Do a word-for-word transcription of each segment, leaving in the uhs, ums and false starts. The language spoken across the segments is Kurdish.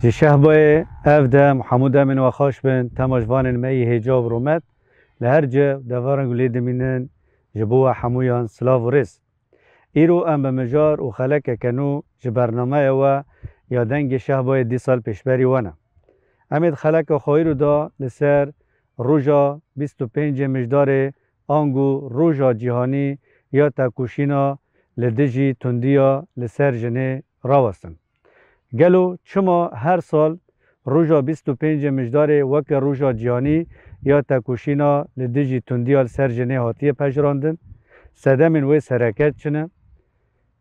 Ji Şehbayê ev dem hemû demên we xweş bin, temaşvanên me yî hêja û rûmet li her cih devaran ku lê dimînin, ji bo we hemûyan silav û rêz. Îro em bi mijar û xelekeke nû ji bernameya we ya Dengê Şehbayê dîsal pêşberî we ne. Em ê di xeleka xwe îro de li ser roja bîst û pêncê Mijdarê ango roja cîhanî ya tekoşîna li dijî tundiya li ser jinê rawestin. Gelo çima her sal roja bîst û pêncê Mijdarê weke roja cîhanî ya tekoşîna li dijî tundiya li ser jinê hatiye pejirandin? Sedemên wê sereke çi ne?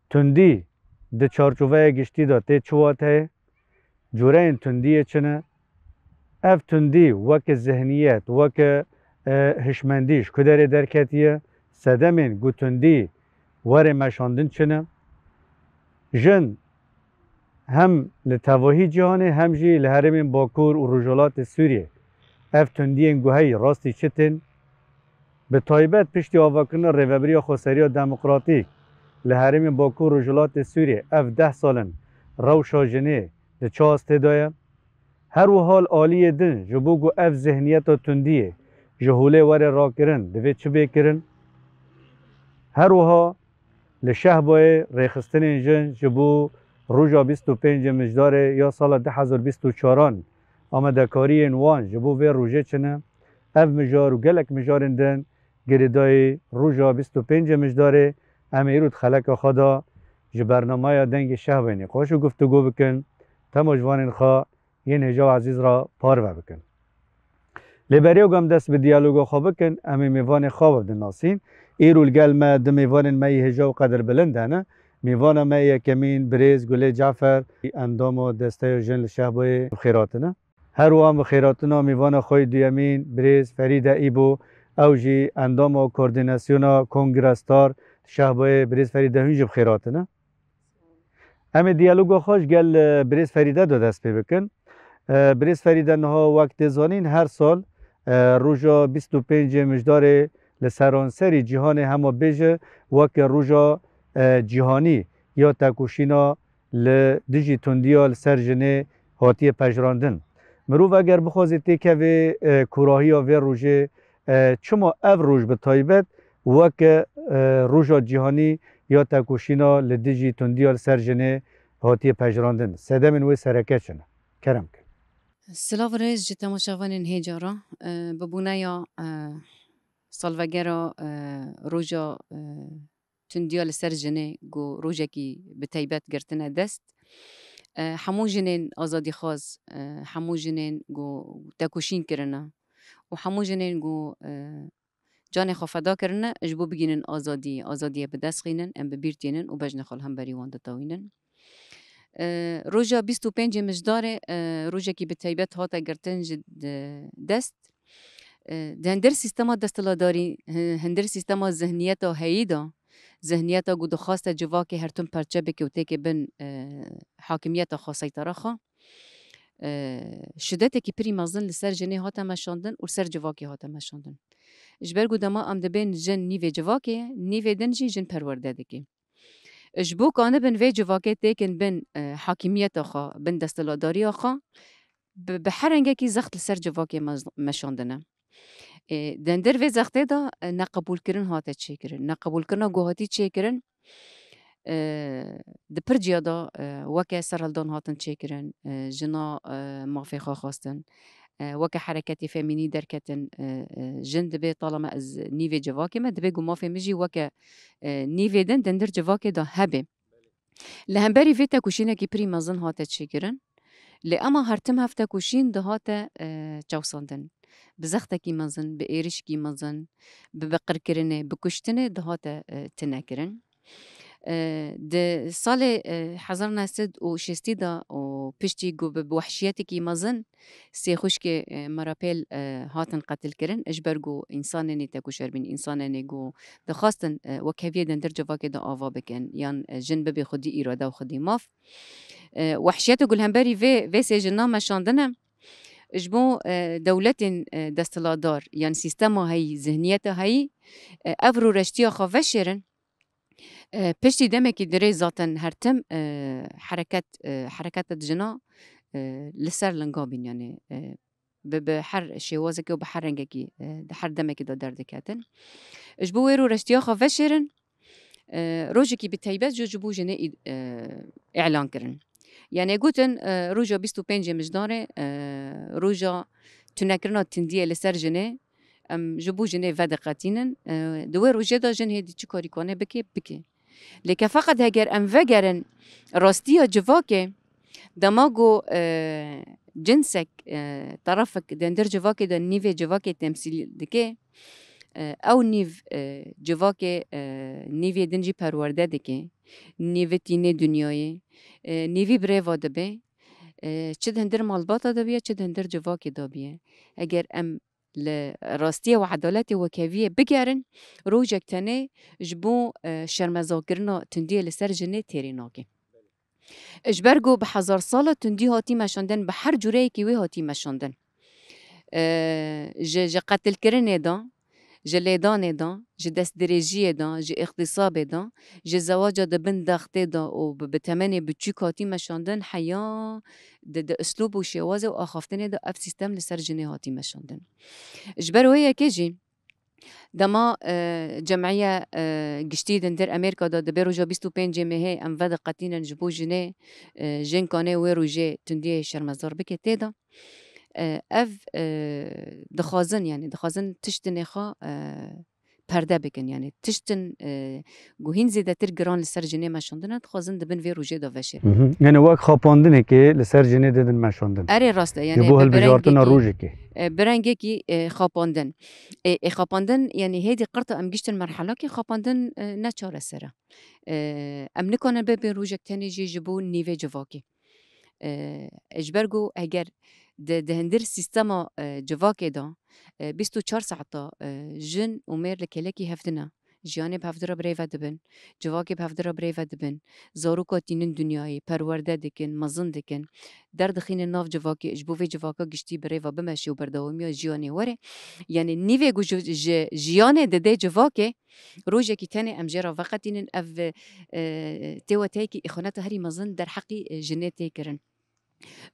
Tundî di çarçoveya giştî de tê çi wateyê? Cureyên tundiyê çi ne? Ev tundî weke zihniyet, weke, e, hişmendî ji ku derê derketiye? Sedemên ku tundî were meşandin çi ne? Jin hem li tevahî cîhanê hem jî li herêmên Bakur û Rojhilatê Sûriyê ev tundiyên ku heyî rastî çi tên? Bi taybet piştî avakirina Rêvebiriya Xweseriya Demokratîk li herêmên Bakur û Rojhilatê Sûriyê ev deh sal in rewşa jinê di çi astê de ye? Her wiha li aliyê din ji bo ku ev zihniyeta tundiyê ji holê were rakirin, divê çi bê kirin? Her wiha li Şehbayê rêxistinên jin ji bo roja bîst û pêncê Mijdarê ya sala du hezar bîst û çaran amadekariyên wan ji bo vê rojê çi ne? Ev mijar û gelek mijarên din girêdayî roja bîst û pêncê Mijdarê em ê îro di xeleka xwe de ji bernameya Dengê Şehbayê nîqaş û guftûgo bikin, temaşvanên xwe yên hêja û ezîz re parve bikin. Lê beriya ku em dest bi diyaloga xwe bikin, em ê mêvanê xwe bi dinasîn. Îro li gel me du mêvanên me yî hêja û qedirbilind hene. Mêvana me yekemîn birêz Gulê Cafer, endama Desteya Jin li Şehbayê bi xêr hatine. Her wiha bi xêr hatina mêvana xwe yî duyemîn birêz Ferîde Îbo, ew jî endama Koordînasyona Kongre Star li Şehbayê. Birêz Ferîde, hûn jî bi xêr hatine. Em ê diyaloga xwe ji gel, e, birêz Ferîde de dest pê bikin. E, birêz Ferîde, niha wek tê zanîn her sal, e, roja bîst û pêncê Mijdarê li seranserî cîhanê hema bêje weke roja, e, cîhanî ya tekoşîna li dijî tundiya li ser jinê hatiye pejirandin. Mirov eger bixwaze têkeve, e, kûrahiya vê rojê, e, çima ev roj bi taybet weke, e, roja cîhanî ya tekoşîna li dijî tundiya li ser jinê hatiye pejirandin? Sedemên wê sereke çi ne? Kerem kin. Silav û rêz ji temaşevanên hêja re, e, bi boneya, e, salvegera, e, roja, e, tundiya li ser jinê ku rojekî bi taybet girtine dest. E, hemû jinên azadîxwaz, e, hemû jinên ku tekoşîn kirine û hemû jinên ku, e, canê xwe feda kirine ji bo bigihînin azadiyê, azadiyê bi dest xînin, em bi bîr tînin û bejnê xwe li hemberî wan ditewînin. E, roja bîst û pêncê Mijdarê, e, rojekî bi taybet hate girtin ji de-, dest. E, di hundir sîstema desthilatdarî, hi-, hundir sîstema zihniyeta heyî de, zihniyeta ku dixwaste civakê her tim perçe bike û têke bin, e, hakimiyeta xwe, seytera xwe, e, şidetekî pirî mezin li ser jinê hate meşandin û li ser civakê hate meşandin. Ji ber ku dema em dibên jin nîvê civakê ye, nîvê din jî jin perwerde dike. Ji bo kanibin vê civakê têkin bin, e, hakimiyeta xwe, bin desthilatdariya xwe, bi, bi her rengekî zext li ser civakê mez-, meşandine. E, di hundir vê zextê de, e, neqebûlkirin hate çêkirin. Neqebûlkirina ku hatî çêkirin, e, di pir ciya de, e, weke serhildan hatin çêkirin, e, jina, e, mafê xwe xwestin, e, weke hereketê femînî derketin, e, e, jin dibê, talama ez nîvê civakê me, dibê ku mafê min jî weke, e, nîvê din di hundir civakê de hebe. Li hemberî vê tekoşînekî pirî mezin hate çêkirin. Lê ema her tim hev tekoşîn dihate, e, çewsandin. Bi zextekî mezin, bi êrişkî mezin, bi, bi qirkirinê, bi kuştinê dihate, e, tune kirin. E, di salê, e, hezar neh sed û şêstî de û piştî ku bi, bi wehşiyetekî mezin sê xwişkê, e, me re pêl, e, hatin qetilkirin, ji ber ku însanên ê tekoşer bîn, însanên ê ku dixwastin, e, wekheviyê di hundir civakê de ava bikin, yan, e, jin bibê xwedî îrade û xwedî maf. E, wehşiyeta ku li hemberî vê, vê sê jina meşandine, ji bo, e, dewletên, e, desthilatdar, yan sîstema heyî, zihniyeta heyî, e, ev rûreştiya xwe veşêrin. E, piştî demekî dirê zaten her tim, e, hereket, e, hereketa jina, e, li ser linga bîn, yanî, e, bi, bi her şêwazekê û bi her rengekî, e, di her demekî de derdiketin. Ji bo wê rûreştiya xwe veşêrin, e, rojekî bi teybet jî ji bo jinê î-, e, îlan kirin. Yanî gotin, e, roja bîst û pêncê Mijdarê, e, roja tunekirina tundiyê li ser jinê, em ji bo jinê vediqetînin. E, di wê rojê de jin hêdî çi karî kane bike, bike. Lê ke feqet heger em vegerin rastiya civakê, dema ku, e, cinsek, e, terefek di hundir civakê de nîvê civakê temsîl dike, e, ew nîv, e, civakê, e, nîvê din jî perwerde dike, nîvê tînê dinyayê, e, nîvî bi rê ve dibe, e, çi di hundir malbata de biye, çi di hundir civakê de biye. Eger em li rastiyê û edaletê wekheviyê bigerin, rojek tenê ji bo, e, şermezakirina tundiyê li ser jinê têrê nake. Ji ber ku bi hezar sala tundî hatî meşandin, bi her cureyekî wê hatî meşandin. E, ji, ji qetilkirinê de, ji lêdanê de, ji destdirêjiyê de, ji îxtîsabê de, ji zewaca di bin dextê de û bi, bi temenê biçûk hatî meşandin, heya di, di uslûb û şêwazê û axaftinê de ev sîstem li ser jinê hatî meşandin. Ji ber wê yekê jî dema, e, cem'iye, e, giştî di hundir Amerîka de dibê roja bîst û pêncê mehê em vediqetînin ji bo jinê, e, jin kane wê rojê tundiyê şermezar bike tê de. E, ev, e, dixwazin, yanî dixwazin tiştinê xwe, e, perde bikin, yanî tiştin, e, ku hîn zêdetir giran li ser jinê meşandine, dixwazin di bin vê rojê de veşêrin. Mhm. Yanî wek xapandinekê li ser jinê didin meşandin. Erê rast e, yanî ji bo bi, bi hilbijartina rengekî, rojekê. E, bi rengekî, e, xapandin. E, e, xapandin, yanî hêdî qirta em giştin merhelakê xapandin, e, ne çareser e. E, em nikanin bibin rojek tenê jî ji bo nîvê civakê. E, ji ber ku eger di, di hundir sîstema, e, civakê de, e, bîst û çar saeta, e, jin û mêr li kêlekî hevdin e, jiyanê bi hevdira bi rê ve dibin, civakê bi hevdira bi rê ve dibin, zaroka tînin dinyayê, perwerde dikin, mezin dikin, derdixînin nav civakê, ji bo vê civaka giştî bi rê ve bimeşe û berdewamiya jiyanê were. Yanî nîvê ku ji, ji jiyanê dide civakê, rojekî tenê em jê re veqetînin, ev, e, tê weteyekî îxaneta herî mezin derheqî, e, jinê tê kirin.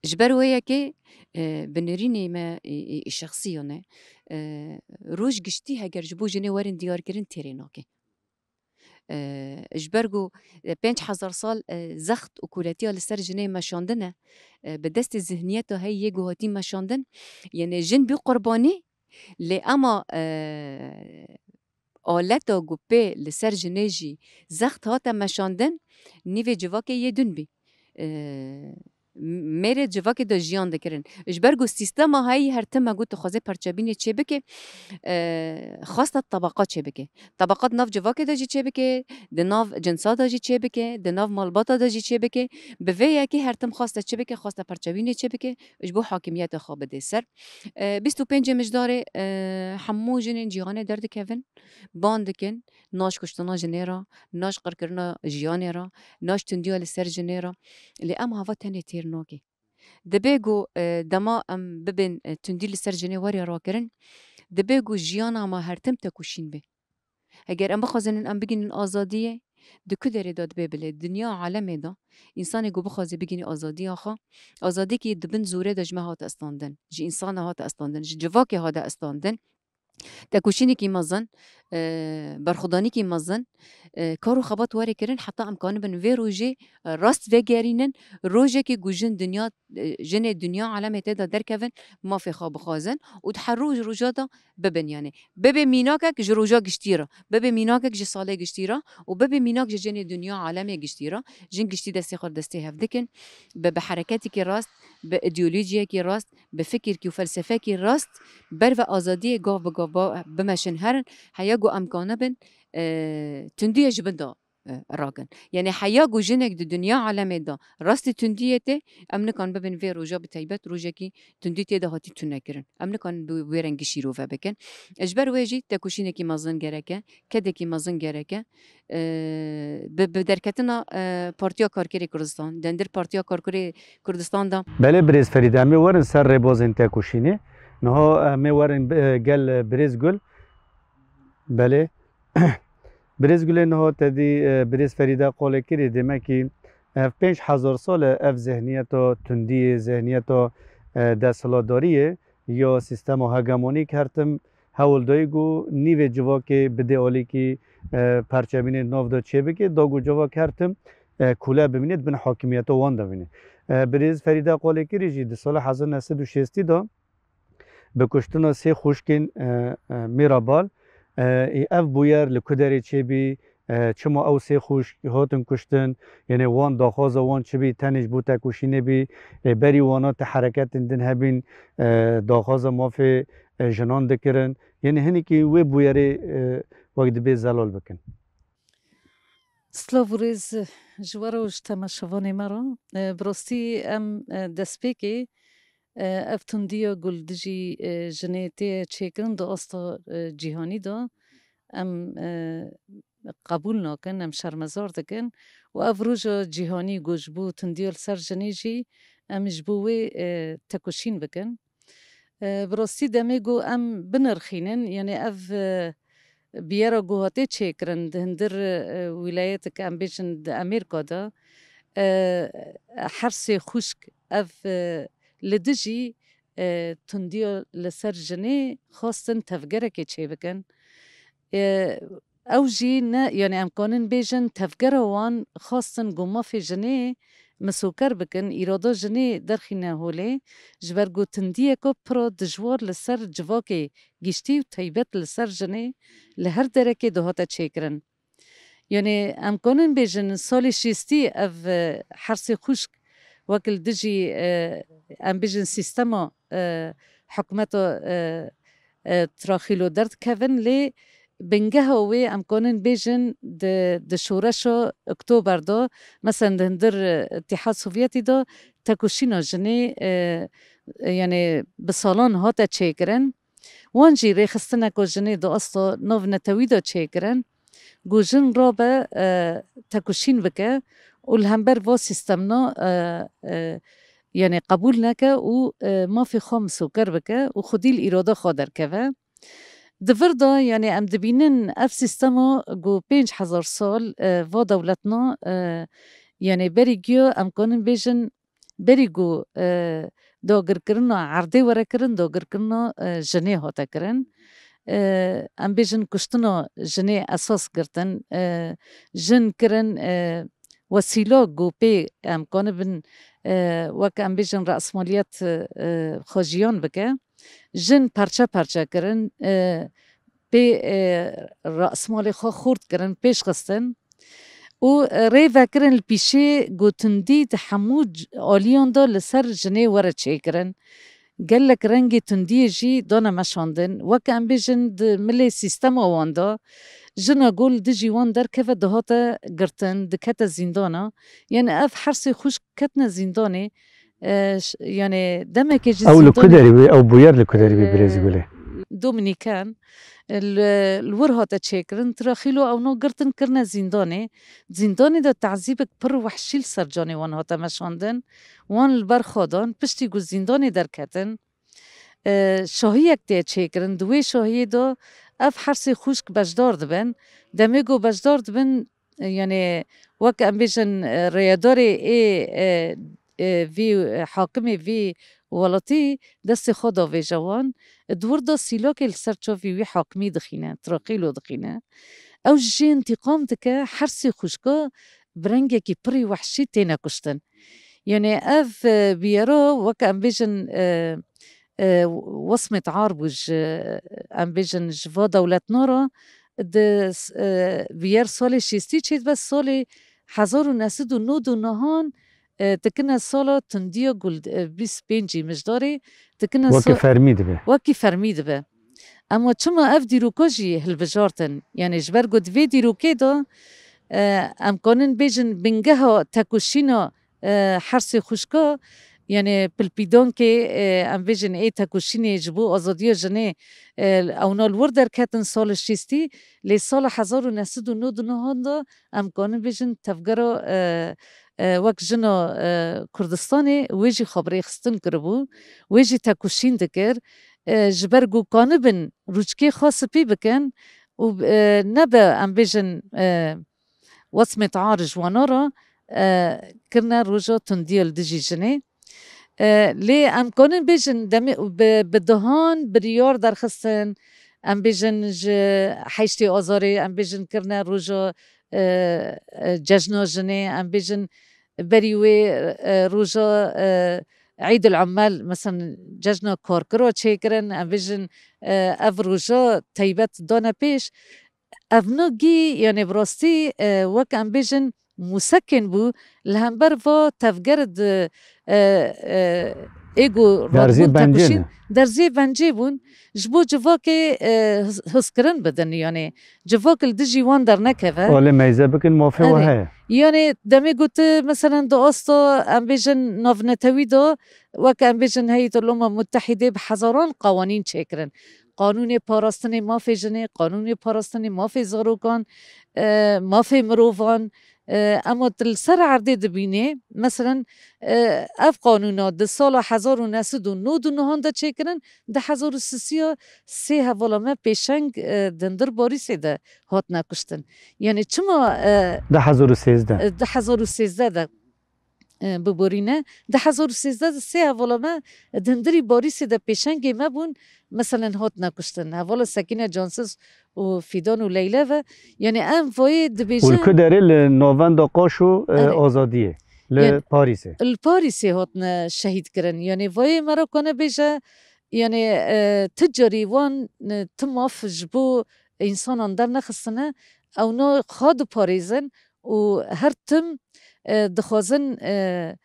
Ji ber wê yekê, e, bi nêrînê me, e, e, şexsî yane, e, roj giştî heger ji bo jinê werin diyarkirin têrê nake. E, ji ber ku, e, pênc hezar sal, e, zext û kûletiya li ser jinê meşandine, e, bi destê zihniyeta heyî yê ku hatî meşandin, yanî jin bî qurbanî, lê ema, e, aleta ku pê li ser jinê jî zext hate meşandin, nîvê civakê yê din bî. E, mêrê civakê de jiyan dikirin. Ji ber ku sîstema heyî her tim me got dixwaze perçebînê çêbike, e, xwesta tebaqa çêbike. Tebaqa di nav civakê de jî çêbike, di nav cinsa de jî çêbike, di nav malbata de jî çêbike. Bi vê yekê her tim xweste çi bike, xweste perçebînê çêbike, ji bo hakimiyeta xwe bidê ser. E, bîst û pêncê Mijdarê, e, hemû jinên cîhanê derdikevin, ban dikin, na ji kuştina jinê re, na ji qirkirina jiyanê re, na ji tundiya li ser jinê re. Lê em hava tenê têr nake. Dibe ku, e, dema em bibên, e, tundî li ser jinê were rakirin, dibe ku jiyana me her tim tekoşîn be. Heger em bixwazin em bigihînin azadiyê, di ku derê de dibe bile? Dinya alemê de, însanê ku bixwaze bigihîne azadiya xwe, azadiyekî di bin zorê de ji me hate estandin, ji însana hate estandin, ji civakê hate estandin. Tekoşînekî mezin, e, berxwedanîkî mezin, e, kar û xebat were kirin, heta em kanibin vê rojê, e, rast vegerînin, rojekê ku jin dinya, e, jinê dinya alemê tê de derkevin, mafê xwe bixwazin û di her roj roja de bibin, yanî bibê mînakek ji roja giştî re, bibê mînakek ji salê giştî re û bibê mînak ji jinê dinya alemê giştî re. Jin giştî destê xwe destê hev dikin, bi, bi hereketekî rast, bi îdeolojiyekî rast, bi fikirkî û felsefekî rast ber ve azadiyê gav bi gav ba-, bimeşin herin, heya ku em kanibin, e, tundiyê ji bin de, e, rakin. Yanî heya ku jinek di dinya alemê de rastî tundiyê tê, em nikan bibin vê roja bi taybet rojekî tundî tê de hatî tunekirin. Em nikan bi wê rengî şîrove bikin. Ji ber wê jî tekoşînekî mezin gereke, kedekî mezin gereke. E, bi, bi derketina, e, Partiya Karkerê Kurdistan, dendir Partiya Karkerê Kurdistan da. Belê birêz Ferîde, em ê werin ser rêbazên tekoşînê. Niha em ê werin, e, gel, e, birêz Gul. Belê. Birêz Gulê niha te dî, e, birêz Ferîde qolê kirî, demekî ev pênc hezar sal e ev zihniyeta tundiyê, zihniyeta, e, desthilatdariyê ya sîstema hegemonîk her tim hewl dayî ku nîvê civakê bidê alîkî, e, perçebînê nav de çêbike, da ku civak her tim, e, kule bimîne, di bin hakimiyeta wan de bimîne. E, birêz Ferîde Qolêkirî jî di sala hezar neh sed û şêstî de bi kuştina sê xwişkên, e, e, Mîrabal, e, ê ev bûyer li ku derê çêbî, e, çima ew sê xwişk hatin kuştin, yanî wan daxwaza wan çi bî, tenê ji bo tekoşînê bî, e, berî wana ti hereketên din hebîn, e, daxwaza mafê, e, jinan dikirin. Yanî hinekî wê bûyerê, e, wek dibê zelal bikin. Silav û rêz ji we re û ji temaşevanê me re. E, bi rastî em, e, destpêkê, e, ev tundiya ku li dijî, e, jinê tê çêkirin di asta, e, cîhanî de em, e, qebûl nakin, em şermezar dikin û ev roja cîhanî ku ji bo tundiya li ser jinê jî em ji bo wê, e, tekoşîn bikin. E, bi rastî demê ku em binirxînin, yanî ev, e, biyera ku hatê çêkirin di hindir, e, wîlayetek, em bêjin di Amerîka de, e, her sê xwişk ev, e, li dijî, e, tundiya li ser jinê xwestin tevgerekê çêbikin. E, Ew jî ne, yanî em kanin bêjin tevgera wan xwestin ku mafê jinê misoker bikin, îrada jinê derxîne holê, ji ber ku tundiyeke pira dijwar li ser civakê giştî û taybet li ser jinê li her derekê dihate çêkirin. Yanî em kanin bêjin salê şêstî ev, e, her sê xwişk wek li dijî, e, em bêjin sîstema, e, hikûmeta, e, e, Traxîlo derdikevin, lê bingeha wê em kanin bêjin di, di şoreşa Oktober de, meselen di hundir, e, Îtîhad Sovyetî de tekoşîna jinê, e, e, yanî bi salan hate çêkirin. Wan jî rêxistineka jinê di asta navnetewî de çêkirin, ku jin rabe, e, tekoşîn bike û li hember va sîstemna, e, e, yanî qebûl neke û, e, mafê xwe misoker bike û xwedî li îrada xwe derkeve. Di vir de, yanî em dibînin ev sîstema ku pênc hezar sal, e, va dewletna, e, yanî berî giya em kanin bêjin, berî ku, e, dagirkirina erdê were kirin, dagirkirina, e, jinê hate kirin. E, em bêjin kuştina jinê esas girtin, e, jin kirin, e, wesîla ku pê em kanibin, e, wek em bêjin rasmaliyet, e, xwe jiyan bike. Jin perçe perçe kirin, e, pê, e, rasmalê xwe xurt kirin, pêş xistin û, e, rê vekirin li pîşê ku tundî di hemû c-, aliyan de li ser jinê were çêkirin. Gelek rengê tundiyê jî dane meşandin. Wek em bêjin di milê sîstema wan de jina ku li dijî wan derkeve dihate girtin, dikete zîndana. Yanî ev her sê xwişk ketine zîndanê. E, ş-, yanî demekê ji Ew li ku zîndanê derê wê, ew bûyer li ku derê wê, e, birêz Gulê? Dominiken, e, li, li wir hate çêkirin, Traxîlo ewna girtin kirine zîndanê. Zîndanê de tezîbek pir wehşî li ser canê wan hate meşandin. Wan li ber xwe dan, piştî ku zîndanê derketin, e, şahiyek tê çêkirin. Di wê şahiyê de ev her sê xwişk beşdar dibin. Demê ku beşdar dibin, e, yanî wek em bêjin, e, rêyedarê ê, e, e, vî, e, hakimê vî welatî destê xwe davêje wan. Di wir de sîlokê li ser çavî wî hakimî dixîne, Traxîlo dixîne. Ew jî întiqam dike, her sê xwişka bi rengekî pirî wehşî têne kuştin. Yanî ev, e, biyero wek em bêjin, e, e, wesmê tar bû ji, em bêjin ji va dewletna re, di s-, e, biyer salê şêstî çêdibe, salê hezar û neh sed û nod û nehan, e, dikine sala tundiya gul, e, bîst pêncî mijdarê, dikine Weke sa-, fermî dibe. Wekî fermî dibe. Ema çima ev dîroka jî hilbijartin? Yanî ji ber ku di vê dîrokê de, e, em kanin bêjin bingeha tekoşîna, e, her sê xwişka, yanî pilpîdankê, e, em bêjin ê tekoşînê ji bo azadiya jinê, e, ewna li wir derketin sala şêstî, lê sala hezar û neh sed û nod û nehan de em kanin bêjin tevgera, e, e, wek jina, e, Kurdistanê wê jî xwe bi rêxistin kiribû, wê jî tekoşîn dikir. E, ji ber ku kanibin rûçikê xwe spî bikin û, e, nebe em bêjin, e, wesmê tar ji wana re, e, kirine roja tundiya li dijî jinê. E, lê em kanin bêjin demê bi, bi dehan biryar derxistin, em bêjin ji heştê Azarê, em bêjin kirine roja, e, e, cejna jinê, em bêjin berî wê, e, roja, e, Eîdul Ummel, mesela cejna karkiro çêkirin, em bêjin, e, ev roja teybet dane pêş. Evna gî, yanî bi rastî, e, wek em bêjin, mûsekên bû, li hember va tevger di, e, e, ê ku Derzê radbûn bencê tekoşîn, ne. Derzê bencê bûn, ji bo civakê, e, his-, hiskirin bidin, yanî civak li dijî wan dernekeve. Olê meyze bikin, mafê we Erê. heye. Yanî demê ku tu, meselen, di asta, em bêjin, navnetewî de, wek em bêjin, Heyet Ulûma Mutehîdê bi hezaran qawanîn çêkirin. Qanûnê parastinê mafê jinê, qanûnê parastinê mafê zarokan, e, mafê mirovan, e, ema tu li ser erdê dibînê, meselen, e, ev qanûna di sala hezar û neh sed û nod û nehan de çêkirin, di hezar û sisiya sê hevala me pêşeng, e, di hundir Parîsê de hatine kuştin. Yanî çima, e, Di hezar û sêzdeh. e, di hezar û sêzdeh de e, biborîne. Di hezar û sêzdeh de sê hevala me di hundirî Parîsê de pêşengê me bûn, meselen, hatine kuştin. Hevala Sekîne Cansiz û Fîdan û Leyle ve. Yanî em vayê Û li dibêjin ku derê? Li Navenda Qaş û, e, Erê. Azadiyê. Li Yanî Parîsê. Li Parîsê hatine şehîd kirin. Yanî vayê me re kane bêje, yanî, e, ti carî wan, e, ti maf ji bo însanan dernexistine, ewna xwe diparêzin û her tim, e, dixwazin, e,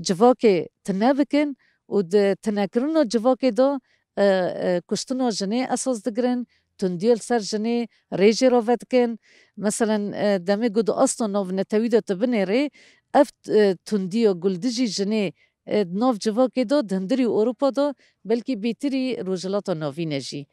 civakê tune bikin û di tunekirina civakê de, e, e, kuştina jinê esas digirin, tundiya li ser jinê rêjê re vedikin. Meselen, e, demê ku di asta navnetewî de tu binêrê, ev, e, tundiya gul dijî jinê, e, di nav civakê de, di hundirî Ewropa de, belkî bêtirî Rojhilata Navîn e jî.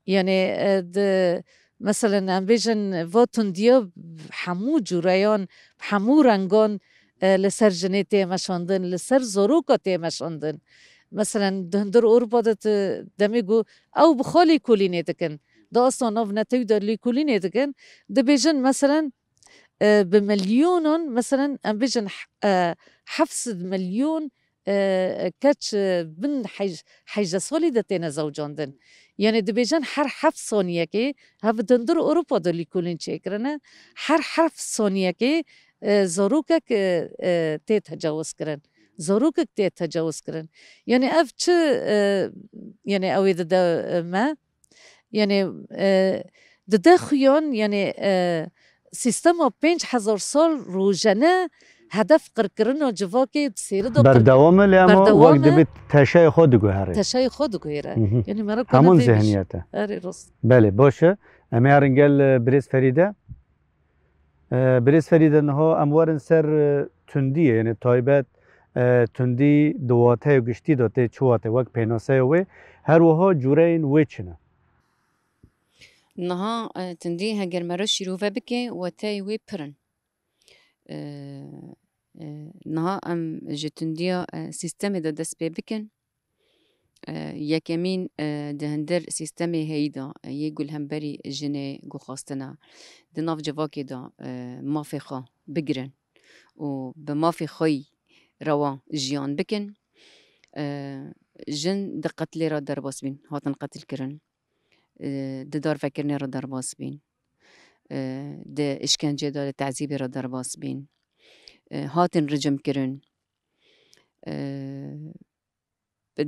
Yanî, e, di, meselen, em bêjin, va tundiya hemû cûreyan, hemû rengan, e, li ser jinê tê meşandin, li ser zaroka tê meşandin. Meselen, di hundir Ewropa de tu demê ku ew bi xwe lêkolînê dikin, di asta navnetewî de lêkolînê dikin, dibêjin, meselen, e, bi milyonan, meselen, em bêjin, h-, e, heft sed milyon, e, keç, e, bin hej-, hejde salî de têne zewcandin. Yanî dibêjin her heft saniyekê, hev di hundir Ewropa de lêkolîn çêkirine, her heft saniyekê, e, zarokek, e, e, tê tecawizkirin. Zarokek tê tecawizkirin. Yanî ev çi, e, yanî ew ê dide, e, me? Yanî, e, dide xuyan, yanî, e, sîstema pênc hezar sal rojane hedef qirkirina civakê bi sêri de qir-, Berdewam e, lê ema berdewam wek e. Dibê teşeyê xwe diguhere. Teşeyê xwe diguhere. Hı hı. Yanî, me re Hemûn kane vê zihniyet e. Erê, rast. Belê, baş e. Em ê herin gel, e, birêz Ferîde. E, birêz Ferîde, niha em werin ser, e, tundiyê, yanî taybet, e, tundî di wateya giştî de tê çi wate, wek pênaseya wê, her wiha cûreyên wê çi ne? Niha, e, tundî heger me re şîrove bike, wateyê wê pir in. E, e, niha em ji tundiya, e, sîstemê de dest pê bikin. E, yekemîn, e, di hundir sîstemê heyî de, e, yê ku li hemberî jinê guhastina, di nav civakê de, e, mafê xwe bigirin û bi mafê xwe yî rewa jiyan bikin. E, jin di qetlê re derbas bîn, hatin qetilkirin. E, di darvekirinê re derbas bîn. e, di îşkencê de, di tezîbê re derbas bîn. E, hatin ricim kirin. E,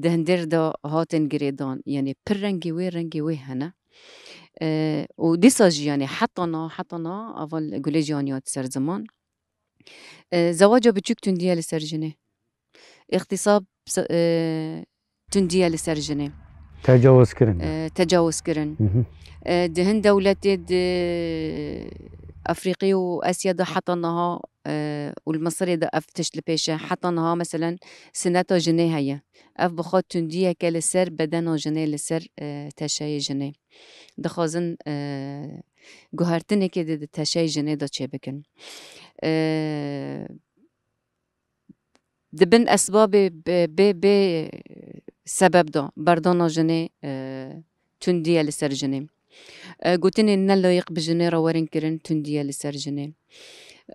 di hindir de hatin girêdan. Yanî pir rengê wê, rengê wê hene. E, û dîsa jî, yanî heta na, heta na, ava li Gulê Cîhanî hat ser ziman. E, zewaca biçûk tundî ye li ser jinê. Îxtîsab, e, tundî ye li ser jinê. Tecawuz kirin. E, tecawuz kirin. Hı hı. E, di hin dewletê, di Efrîqî û Esya de heta niha, e, û li Misirê de ev tişt li pêş e. Heta niha, meselen, sineta jinê heye. Ev bi xwe tundiyeke li ser bedena jinê, li ser, e, teşeyê jinê. Dixwazin, e, guhertinekê di, di teşeyê jinê de çêbikin. E, di bin esbabê bê, bê, bê sebeb de berdana jinê, e, tundî ye li ser jinê. E, gotinên nelayîq bi jinê re werin kirin tundî ye li ser jinê.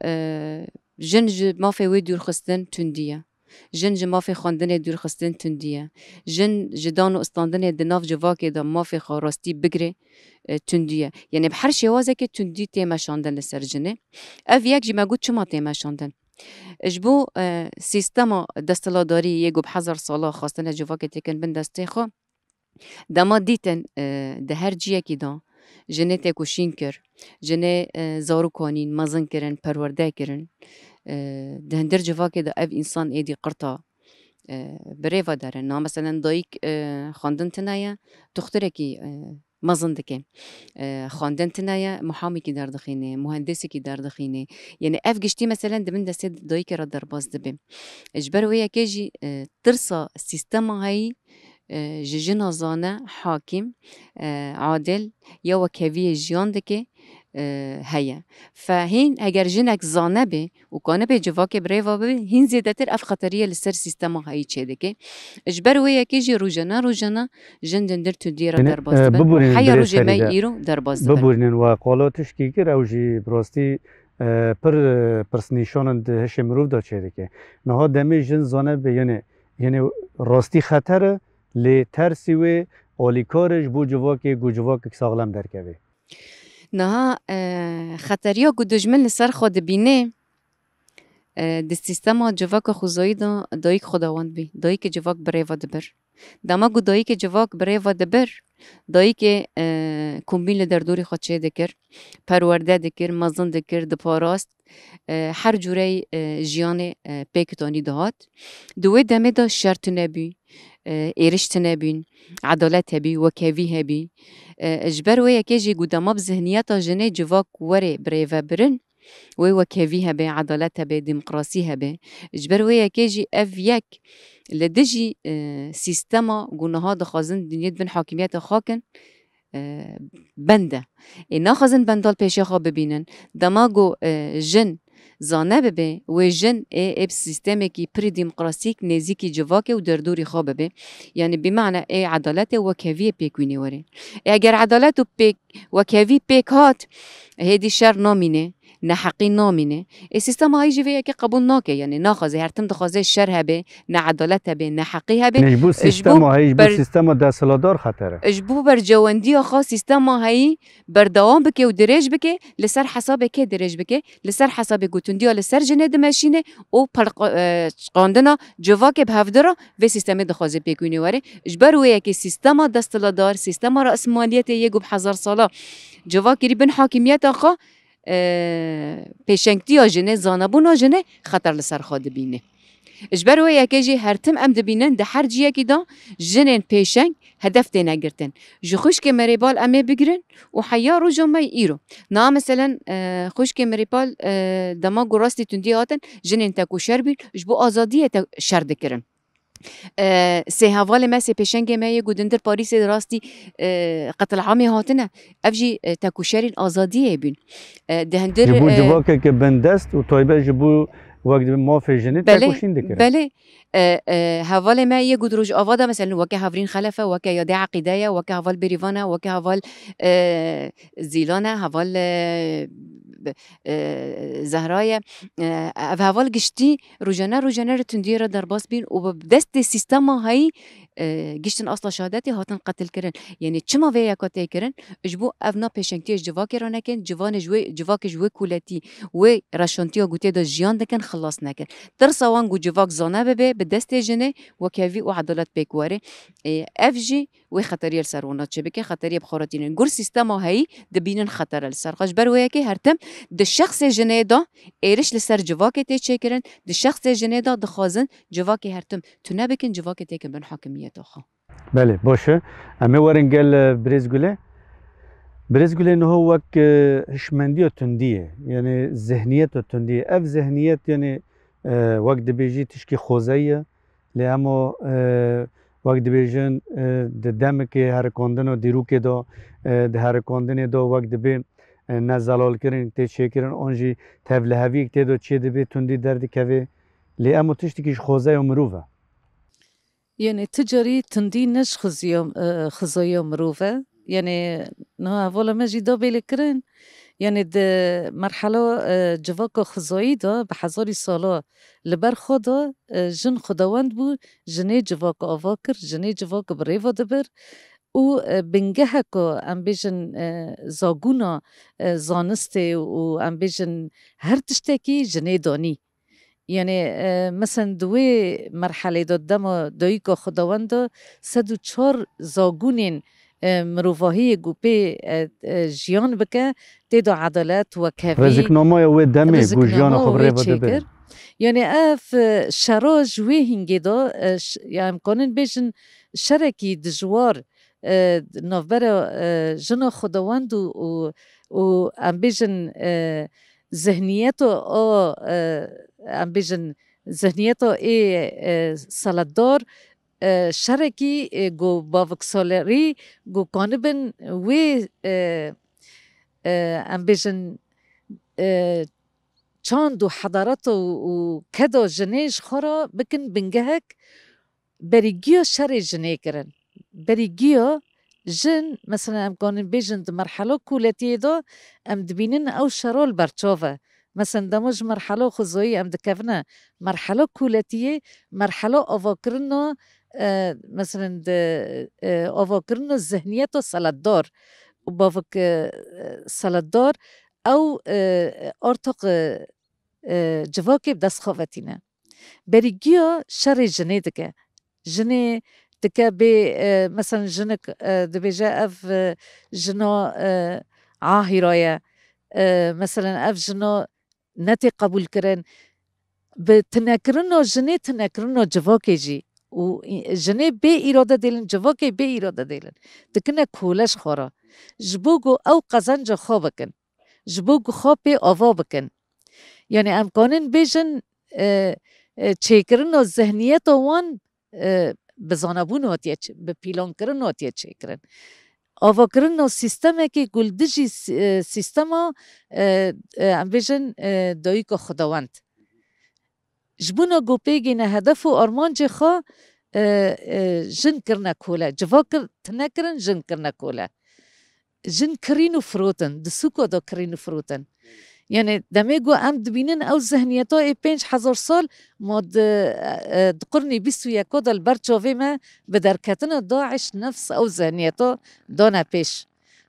E, jin ji mafê wê dûrxistin tundî ye. Jin ji mafê xwendinê dûrxistin tundî ye. Jin ji dan û standinê di nav civakê de mafê xwe rastî bigire, e, tundî ye. Yanî bi her şêwazekê tundî tê meşandin li ser jinê. Ev yek jî me got çima tê meşandin. Ji bo, e, sîstema desthilatdarî yê ku bi hezar sala xwestine civakê têkin bin destê xwe, dema dîtin, e, di her ciyekî de jinê têkoşîn kir, jinê, e, zarok anîn, mezin kirin, perwerde kirin. E, di hindir civakê de ev însan êdî qirta, e, bi rê ve derin. Na, meselen, dayik, e, xwendin tune ye, doxturekî, e, mezin dike. E, xwendin tune ye, muhamekî derdixîne, muhendisekî derdixîne. Yanî ev giştî, meselen, di bin destê dayikê re derbas dibe. Ji ber wê yekê jî, e, tirsa sîstema heyî, e, ji jina zane, hakîm, e, adil, ya wekheviyê jiyan dike, e, heye. Fe hîn eger jinek zane be û kanibe civakê bi rê ve bibe, hîn zêdetir ev xeteriye li ser sîstema heyî çêdike. Ji ber wê yekê jî rojane rojane jin dindir tundiyê re Yanî, derbas e, dibin û bibûrînin heya dilê rojê me serî de. Îro derbas dibin. Bibûrînin we qalo tişkî kir, ew jî bi rastî, e, pir, e, pirsnîşan in di hişê mirov de çêdike. Niha demê jin zane be, yanî, yanî rastî xeter e, lê tersî wê alîkar e ji bo civakê, ku civakek saxlem derkeve. Niha, e, xeteriya ku dijmin li ser xwe dibîne, e, di sîstema civaka xwezayî de dayik xwedawend bî. Dayikê civak bi rê ve dibir. Dema ku dayikê civak bi rê ve dibir, dayikê, e, kombîn li derdorî xwe çêdikir, perwerde dikir, mezin dikir, diparast, e, her cûreyî, e, jiyanê, e, pêk tanî dihat. Di wê demê de şer tune bû, e, êriş tune bûn, edalet hebî, wekhevî hebî. E, ji ber wê yekê jî ku dema bi zihniyeta jinê civak were bi rê ve birin, wê wekhevî hebe, edalet hebe, demokrasî hebe. Ji ber wê yekê jî ev yek li dijî, e, sîstema ku niha dixwazin dinyê di bin hakimiyeta xwe kin, e, bend e. Ê naxwazin bendal pêşiya xwe bibînin. Dema ku, e, jin zane bibe, wê jin ê, ê bi sîstemekî pirî demokrasîk nêzîkî civakê û derdorî xwe bibe. Yanî bi mane ê edaletê û wekheviyê pêk wînê were. Ê eger edalet û pêk, wekhevî pêk hat, hêdî şer namîne, neheqî namîne. Ê sîstema heyî jî vê yekê qebûl nake, yanî naxwaze, her tim dixwaze şer hebe, needalet hebe, neheqî hebe. Yanî ji bo Ji bo sîstema heyî, ji bo ber- sîstema desthilatdar xeter e. Ji bo berjewendiya xwe sîstema heyî berdewam bike û dirêj bike, li ser hesabê kê dirêj bike? Li ser hesabê gotindiya li ser jinê dimeşîne û pelq-, e, çiqandina civakê bi hevdira vê sîstemê dixwaze pêk wînê were. Ji ber wê yekê sîstema desthilatdar, sîstema rasmaliyetê yê ku bi hezar sala civak kirî bin hakimiyeta xwe, e, pêşengtiya jinê, zanebûna jinê xeter li ser xwe dibîne. Ji ber wê yekê jî her tim em dibînin di her ciyekî de jinên pêşeng hedef têne girtin. Ji xwişkê Merêbal em ê bigirin û heya roja me îro. Niha meselen, e, xwişkê Merêbal, e, dema ku rastî tundî hatin, jinên tekoşer bîn, ji bo azadiyê te şer dikirin. E, sê hevalê me, sê pêşengê me yê ku dindir Parîsê rastî, e, qetilamê hatine. Ev jî, e, tekoşerên azadiyê bûn. E, di hindir, Ji bo e, civakeke bindest û taybet ji bo wek dibê mafê jinê Belê, tekoşîn dikirin. belê. E, e, hevalê me yê ku di Rojava de, meselen, weke Hevrîn Xelefe, weke Yadê Eqîde ye, weke heval Bêrîvan e, weke heval, e, Zîlan e, heval, e, e, Zehra ye. E, ev heval giştî rojane rojane re tundiyê re derbas bîn û bi destê sîstema heyî, e, giştin asla şehadetê hatin qetilkirin. Yanî çima vê yeka tê kirin? Ji bo ev na pêşengtiyê ji civakê re nekin, civanê ji wê, civakê ji wê kûletî, wê reşantiya ku tê de jiyan dikin, xilas nekin. Tirsa wan ku civak zane bibe, bi destê jinê wekevî û edalet pêk were. E, ev jî wê xeteriyê li ser wana çêbike, xeteriyê bi xwe re tînin. Gur sîstema heyî dibînin xetere li ser xwe. Ji ber wê yekê her tim di şexsê jinê de êriş li ser civakê tê çêkirin, di şexsê jinê de dixwazin civakê her tim tune bikin, civakê têkin bin hakimiyeta xwe. Belê, baş e. Em ê werin gel, e, Birêz Gulê. Birêz Gulê niho wek, e, hişmendiya tundiyê, yanî zihniyeta tundiyê. Ev zihniyet, yanî, e, wek dibêjî tişkî xwezayî ye. Lê hema, e, wek dibêjin, e, di demekê herikandina dîrokê de, e, di herikandinê de wek dibê, e, nezelalkirin tê çêkirin, an jî tevliheviyek tê de çê dibê, tundî derdikeve. Lê hema tiştekî ji xwezaya mirov e. Yanî tu carî tundî ne ji xiziya, e, xizaya mirov e. Yanî niha hevala me jî da bêle kirin. Yanî di merhela, e, civaka xizayî de bi hezarî sala li ber xwe de, e, jin xwedawend bû, jinê civak ava kir, jinê civak bi rê ve dibir û, e, bingeheka, em bêjin, e, zagûna, e, zanistê û em bêjin her tiştekî jinê danî. Yanî, e, mesen di wê merhelê de dema dayika xwedawend de sed û çar zagûnên, e, mirovahiyê ku pê, e, e, jiyan bike, tê de edalet, wekhevî, Rêziknameya wê demê ku jiyana xwe bi rêzikname wê rê ve dibir. Çêkir. Yanî ev, e, şera ji wê hingê de, e, ş-, ya em kanin bêjin şerekî dijwar, e, navbera, e, jina xwedawend û, û, û em bêjin, e, zihniyeta o, e, em bêjin, zihniyeta ê, e, seletdar, e, şerekî, e, ku baviksolerî, ku kanibin wê, e, e, em bêjin, e, çand û hedareta û, û keda jinê ji xwe re bikin bingehek, berî giya şerê jinê kirin. Berî giya jin, mesela em kanin bêjin di merhela koletiyê de em dibînin ew şera li ber çav e. Mesela dema ji merhela xwezayî em dikevine merhela koletiyê, merhela avakirina, e, mesela di, e, avakirina zihniyeta seletdar û bavik, e, seletdar ew, e, artaq, e, e, civakê bi dest xwe ve tîne. Berî giya şerê jinê dike. Jinê dike bê, e, mesela jinik, e, dibêje ev, e, jina, e, ahîra ye. E, mesela ev jina netê qebûlkirin. Bi tinekirina jinê, tinekirina civakê jî. Û î-, jinê bê îrade dêlin, civakê bê îrade dêlin. Dikine kole ji xwe re. Ji bo ku ew qezenca xwe bikin. Ji bo ku xwe pê ava bikin. Yanî em kanin bêjin, e, e, çêkirina zihniyeta wan, e, bi zanebûn hatiye çê-, bi pîlankirin hatiye çêkirin. Avakirina sîstemekî ku li dijî s-, e, sîstema, e, e, em bêjin, e, dayika xwedawend. Ji bona ku pê gihîne hedef û armancê xwe, e, e, jin kirine kole. Civak kir-, tune kirin, jin kirine kole. Jin kirîn û firotin, di sûka de kirîn û firotin. Yanî demê ku em dibînin ew zihniyeta ê pênc hezar sal ma di, e, di qirnî bîst û yeka de li ber çavê me bi derketina DAIŞ nefs ew zihniyeta dane pêş.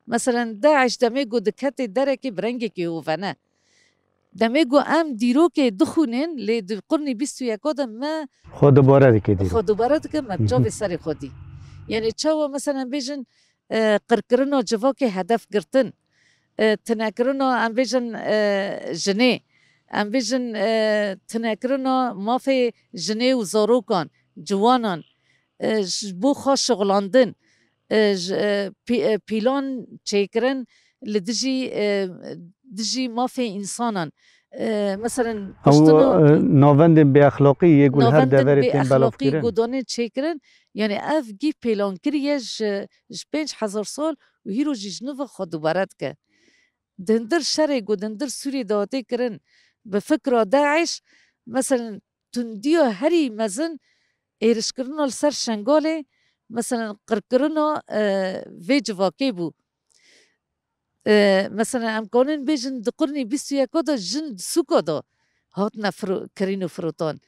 Meselen, DAIŞ demê ku diketê derekê bi rengekî hovene. Demê ku em dîrokê dixwînin, lê di qirnî bîst û yeka de me Xwe dubare dike dîrok. Xwe dubare dike, me Hı hı. çavê serê xwe dî. Yanî çawa, meselen, bêjin, e, qirkirina civakê hedef girtin, e, tinekirina, em bêjin, e, jinê, em bêjin, e, tinekirina mafê jinê û zarokan, ciwanan, e, ji bo xwe şixulandin, e, ji, e, pî-, e, pîlan çêkirin li dijî, e, dijî mafê însanan. E, meselen, Ew, kuştin û e, navendên bêexlaqî yê ku li her navendên deverê tên bêexlaqî belavkirin. Ku danê çêkirin, yanî ev gî pêlan kiriye ji, ji pênc hezar sal û hîro jî ji nû ve xwe dubare dike. Di hundir şerê ku di hundir Sûriyê de hatê kirin, bi fikra DAIŞ, meselen, tundiya herî mezin êrişkirina li ser Şengalê, meselen, qirkirina, e, vê civakê bû. e, mesela em kanin bêjin di qirnê bîst û yeka de jin di sûka de hatine firo-, kirîn û firotan.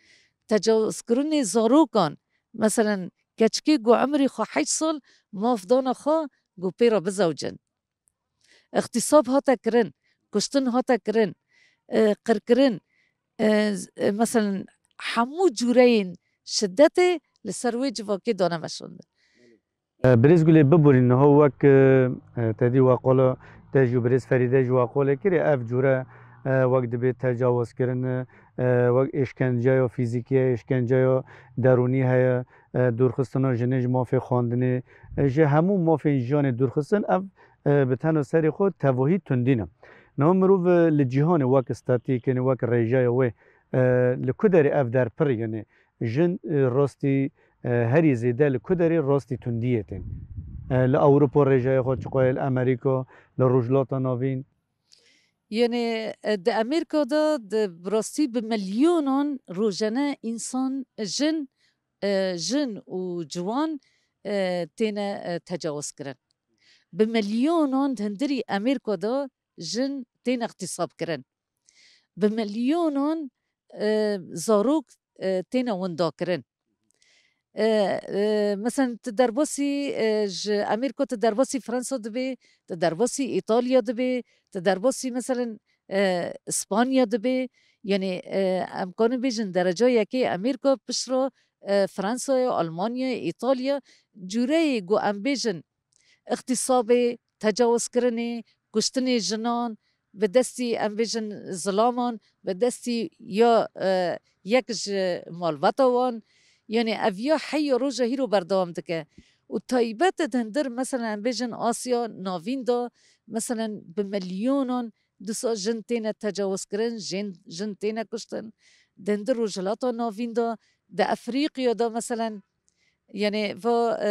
Tecawizkirinê zarokan, mesela keçikê ku emrê xwe heşt sal maf dana xwe ku pê re bizewcin. Îxtîsab hate kirin, kuştin hate kirin, e, qirkirin, e, z-, e, mesela hemû cûreyên şidetê li ser wê civakê dane meşandin. E, Birêz Gulê, biborîn niha wek, e, e, te dî we qala te jî û Birêz Ferîde jî we qalê kirê, ev cûre, e, wek dibê tecawizkirin, e, wek êşkenceya fîzîkî ye, êşkenceya derûnî heye, e, dûrxistina jinê ji mafê xwendinê, e, ji hemû mafên jiyanê dûrxistin, ev, e, bi tena serê xwe tevahî tundî ne. Niha mirov, e, li cîhanê wek statîk, yanî wek rêjeya wê, e, li ku derê ev derpirî, yanî jin, e, rastî, e, herî zêde li ku derê rastî tundiyê tên. E, li Ewropa rêjeya xwe çiqo ye, li Amerîka, li Rojhilata Navîn. Yanî, e, di Amerîka de di bi rastî bi milyonan rojane însan, jin, e, jin û ciwan, e, têne, e, tecawizkirin. Bi milyonan di hundirî Amerîka de jin têne îxtîsabkirin. Bi milyonan, e, zarok, e, têne windakirin. E, e, mesela tu derbasî, e, ji Amerîka, tu derbasî Fransa dibê, tu derbasî Îtalya dibê, tu derbasî mesela, e, Îspanya dibê. Yanî, e, em kanin bêjin dereca yekê Amerîka piştre, e, Fransayê, Almanyayê, Îtalya, cûreyê ku em bêjin îxtîsabê, tecawizkirinê, kuştinê jinan, bi destî, em bêjin, zilaman, bi destî ya, e, yek ji malbata wan, yanî ev ya heya roja hîro berdewam dike. Û taybet di hundir, meselen, em bêjin Asya Navîn de, meselen, bi milyonan dîsa jin têne tecawizkirin, jin, jin têne kuştin. Di hundir Rojhilata Navîn de, di Efrîqya de, meselen, yanî va, e,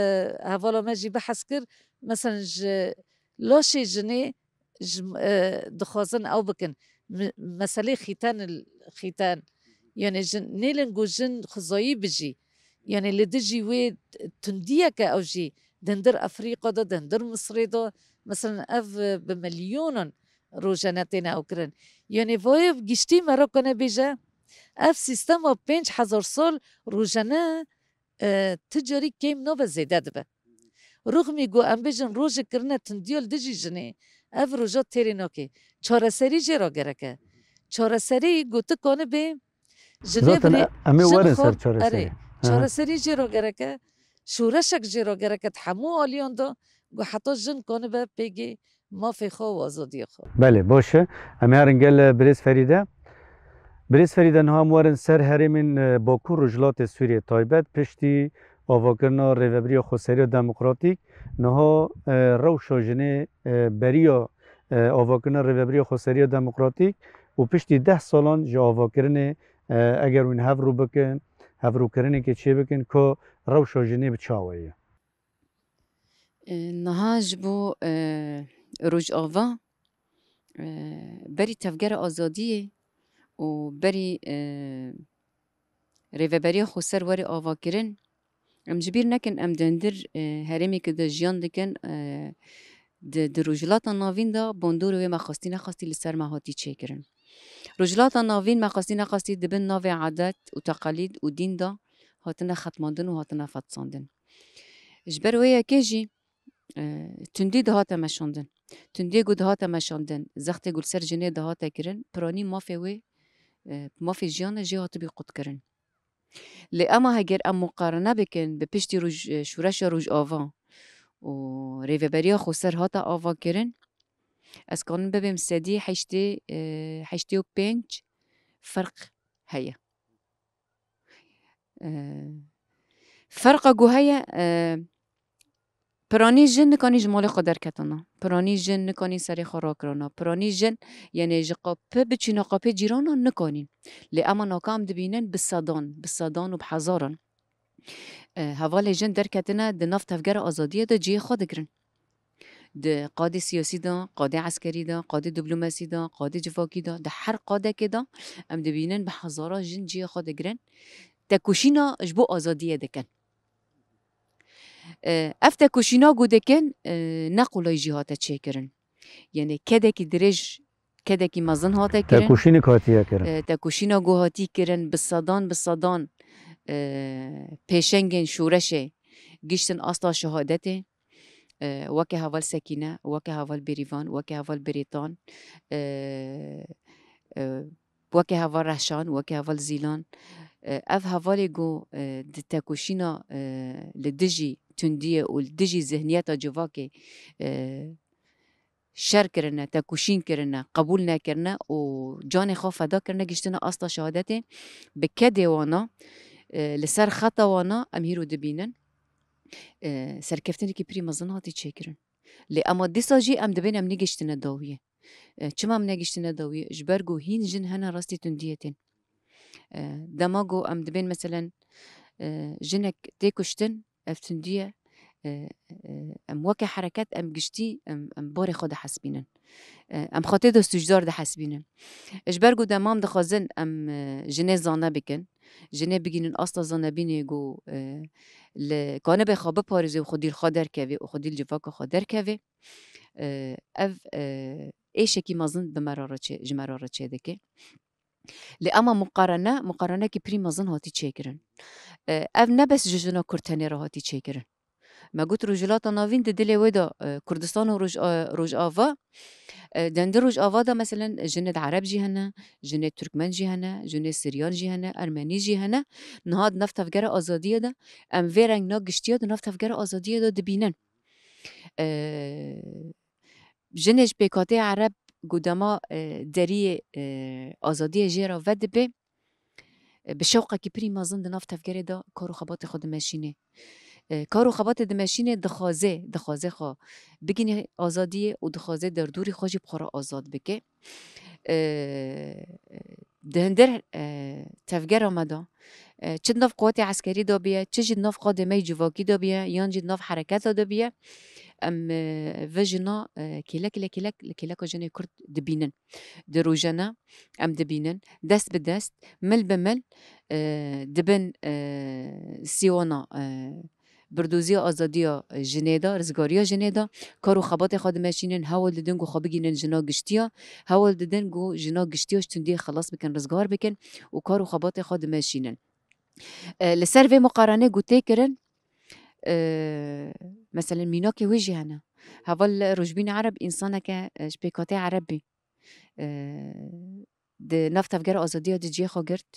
hevala me jî behs kir, meselen, ji laşê jinê ji, e, dixwazin ew bikin. Mi-, meselê xîten, xîten. Yanî jin, nêlin ku jin xwezayî bijî. Yanî li dijî wê tundiyeke ew jî di hundir Efrîqa de, di hundir Misirê de, meselen ev, e, bi milyonan rojane têne ew kirin. Yanî vayê giştî me re kane bêje, ev sîstema pênc hezar sal rojane, e, ti carî kêm nabe, zêde dibe. Ruxmî ku em bêjin rojê kirine tundiya li dijî jinê, ev roja têrê nake. Çareserî jê re gerek e. Çareserî ku tu kanibê jinê Zaten birê, e-, em ê jin werin xwe, ser çareserî. Erê, Aha. çareserî jê re gerek e. Şoreşek jê re gerek e di hemû aliyan de ku heta jin kanibe pêgê mafê xwe û azadiya xwe. Belê, baş e. Em ê herin gel, e, Birêz Ferîde. Birêz Ferîde, niha em werin ser herêmên, e, Bakur Rojhilatê Sûriyê, taybet piştî avakirina Rêvebiriya Xweseriya Demokratîk. Niha, e, rewşa jinê, e, beriya, e, avakirina Rêvebiriya Xweseriya Demokratîk û piştî deh salan ji avakirinê, e, eger hûn hev rû bikin, hevrûkirinekê çê bikin, ka rewşa jinê bi çawa ye? E, niha ji bo, e, Rojava, e, berî Tevgera Azadiyê û berî, e, Rêveberiya Xweser were avakirin, em ji bîr nekin, em di hundir, e, herêmeke de jiyan dikin, e, di, di Rojhilata Navîn de bandorê wê me xwestî nexwestî li ser me hatî çêkirin. Rojhilata Navîn me xwestî nexwestî di bin navê edet û teqelîd û dîn de hatine xetmandin û hatine fetisandin. Ji ber wê yekê jî, e, tundî dihate meşandin. Tundiyê ku dihate meşandin, zextê ku li ser jinê dihate kirin, piranî mafê wê, e, mafê jiyan e, jê hatibî qutkirin. Lê ema heger em muqarene bikin bi piştî roj-, e, şoreşa Rojava û Rêveberiya Xweser hate avakirin, ez kanim bibêm sedî heştê, e, heştê û pênc ferq heye. E, ferqa ku heye, e, piranî jin nikanî ji malê xwe derketana. Piranî jin nikanî serê xwe rakirana. Piranî jin, yanî ji qapê biçîna qapê cîrana nikanîn. Lê ema naka em dibînin bi sedan, bi sedan û bi hezaran, e, hevalê jin derketine di nav Tevgera Azadiyê de cihê xwe digirin. Di qadê siyasî de, qadê eskerî de, qadê diplomasî de, qadê civakî de, di her qadekê de em dibînin bi hezara jin cihê xwe digirin, tekoşîna ji bo azadiyê dikin. E, ev tekoşîna ku dikin, e, ne qolay jî hate çêkirin. Yanî kedekî dirêj, kedekî mezin hate kirin. Tekoşînek hatiye kirin. E, tekoşîna ku hatî kirin, bi sedan, bi sedan, e, pêşengên şoreşê giştin asta şehadetê. E, weke heval Sekîne, weke heval Bêrîvan, weke heval Birêtan, e, e, weke heval Rehşan, weke heval Zîlan. E, ev hevalê ku, e, di tekoşîna, e, li dijî tundiyê û li dijî zihniyeta civakê, e, şer kirine, tekoşîn kirine, qebûl nekirine û canê xwe feda kirine, giştine asta şehadetê. Bi kedê wana, e, li ser xeta wana em hîro dibînin. E, serkeftinekî pirî mezin hatî çêkirin. Lê ema dîsa jî em dibên em negiştine dawiyê. E, çima em negiştine dawiyê? Ji ber ku hîn jin hene rastî tundiyê tên. E, dema ku em dibên, meselen, e, jinek tê kuştin, ev tundiye, e, e, em weke hereket, em giştî, em, em barê xwe dihesibînin. E, em xwe tê de sûcdar dihesibînin. Ji ber ku dema em dixwazin em, e, jinê zane bikin, jinê bigînin asta zanebînê ku, e, li kanibê xwe biparêze û xwedî li xwe derkeve û xwedî li civaka xwe derkeve, e, ev, e, êşekî mezin bi me re re çê, ji me re re çêdike. Lê ema muqarene, muqarenekî pirî mezin hatî çêkirin. E, ev ne bes ji jina Kurd tenê re hatî çêkirin. Me got Rojhilata Navîn di dilê wê de, e, Kurdistan û Roj-, e, Rojava, e, di hindê Rojava de, meselen, jinê di Ereb jî hene, jinê Tirkmen jî hene, jinê Siryan jî hene, Ermenî jî hene. Niha di nav tevgera azadiyê de em vê rengna giştiya di nav tevgera azadiyê de dibînin. E, jinê ji pêkhatê Ereb ku dema, e, deriyê, e, azadiyê jê re vedibe, e, bi şewqekî pirî mezin di nav tevgerê de kar û xebatê xwe dimeşîne. E, kar û xebatê dimeşîne, dixwaze, dixwaze xwe bigihîne azadiyê û dixwaze derdorî xwe jî bi xwe re azad bike. E, di hindir, e, tevgera me de, e, çi di nav quwetê eskerî de biye, çi jî di nav qadê me yê civakî de biye, yan jî di nav hereketa de biye, em, e, vi jina, e, kêlek li kêlek, li kêleka jinê Kurd dibînin. Di rojane em dibînin, dest bi dest, mil bi mil, e, di bin, e, sîwana, e, birdoziya azadiya jinê de, rizgariya jinê de, kar û xebatê xwe dimeşînin, hewl didin ku xwe bigihînin jina giştiya, hewl didin ku jina giştiya ji tundiyê xelas bikin, rizgar bikin û kar û xebatê xwe dimeşînin. E, li ser vê muqarenê ku tê kirin, e, meselen mînakê wê jî hene. Heval Rojbîn Ereb însaneke, e, ji pêkhatê Ereb bî. E, di nav tevgera azadiya de cihê xwe girt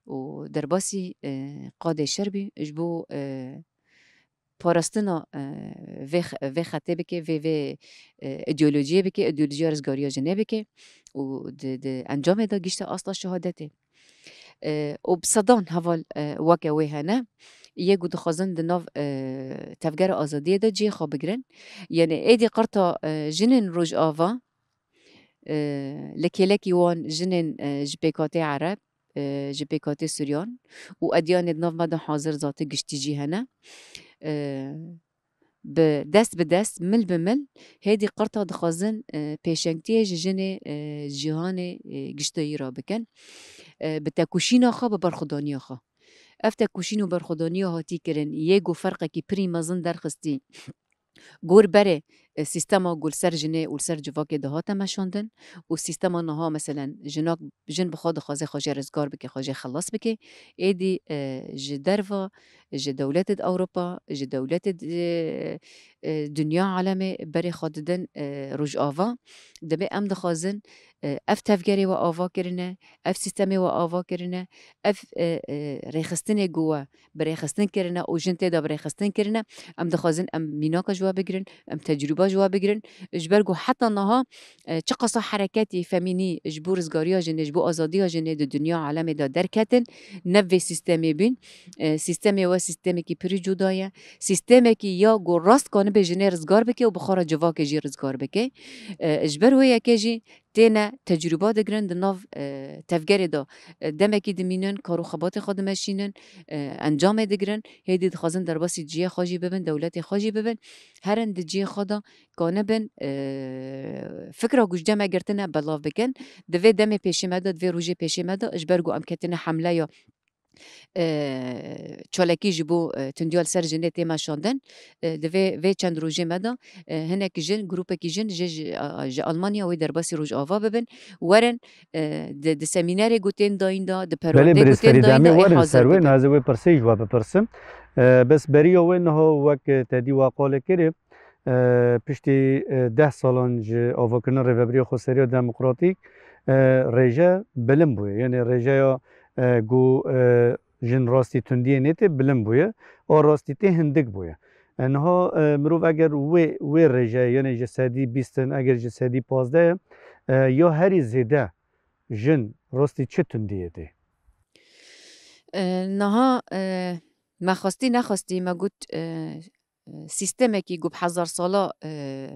û derbasî, e, qadê şer bî ji bo, e, parastina, e, vê x-, vê xetê bike, vê, vê, e, îdeolojiyê bike, îdeolojiya rizgariya jinê bike û di, di encamê de gişte asta şehadetê. E, û bi sedan heval, e, weke wê hene, yê ku dixwazin di nav, e, tevgera azadiyê de cihê xwe bigirin. Yanî êdî qirta, e, jinên Rojava, e, li kêlekî wan jinên, e, ji pêkhatê Ereb, e, ji pêkhatê Suryan û edyanê di nav me de hazir zate giştî jî hene. E, bi dest bi dest, mil bi mil, hêdî qirta dixwazin, e, pêşengtiyê ji jinê, e, cîhanê, e, giştayî re bikin. E, bi tekoşîna xwe, bi berxwedaniya xwe. Ev tekoşîn û berxwedaniya hatî kirin, yê ku ferqekî pirî mezin derxistî. Gor berê, e, sîstema ku li ser jinê û li ser civakê dihate meşandin û sîstema niha, meselen, jinak, jin bi xwe dixwaze xwe jê rizgar bike, xwe jê xelas bike, êdî, e, ji derva, ji dewletê di Ewropa, ji dewletê di, e, e, dinya alemê berê xwe didin, e, Rojava. Dibê em dixwazin, e, ev tevgerê we ava kirine, ev sîstemê we ava kirine, ev, e, e, rêxistinê ku we bi rêxistin kirine û jin tê de bi rêxistin kirine, em dixwazin em mînaka ji we bigirin, em tecrûba ji we bigirin. Ji ber ku heta niha, e, çiqasa hereketî femînî ji bo rizgariya jinê, ji bo azadiya jinê di dinya alemê de derketin, ne vê sîstemê bîn. E, sîstemê we sîstemekî pirî cuda ye. Sîstemekî ya ku rast kanibe jinê rizgar bike û bi xwe re civakê jî rizgar bike. E, ji ber wê yekê jî têne tecrûba digirin di nav, e, tevgerê de, e, demekî dimînin, kar û xebatê xwe dimeşînin, e, encamê digirin, hêdî dixwazin derbasî cihê xwe jî bibin, dewletê xwe jî bibin, herin di cihê xwe de kanibin, e, fikra ku ji cem me girtine belav bikin. Di vê demê pêşê me de, di vê rojê pêşê me de, ji ber ku em ketine hemleya e, çalakî ji bo, e, tundiya li ser jinê tê meşandin. E, di vê, vê çend rojê me de, e, hinek jin, grûpekî jin ji, ji, a, ji Almanya wê derbasî Rojava bibin, werin, e, di, di semînerê ku tên dayîn de, di Belê perwerdê ku birêz tên Ferîde, dayîn em ê de, ê werin hazir ser wê, bibin. Niha ez ê wê pirsê ji we bipirsim. E, bes beriya wê niha wek, e, te dî we qalê kirî, e, piştî, e, deh salan ji avakirina Rêveberiya Xweseriya Demokratîk, e, rêje bilind bûye. Yanê rêjeya, e, ku, e, jin rastî tundiyê nêtê bilind bûye, a rastî tê hindik bûye. E, niha, e, mirov eger wê, wê rêjeyê, yanê ji sedî bîst in, eger ji sedî pazdeh ye, e, ya herî zêde jin rastî çi tundiyê tê? E, niha, e, me xwestî nexwestî me got, e, e, sîstemekî ku bi hezar sala, e,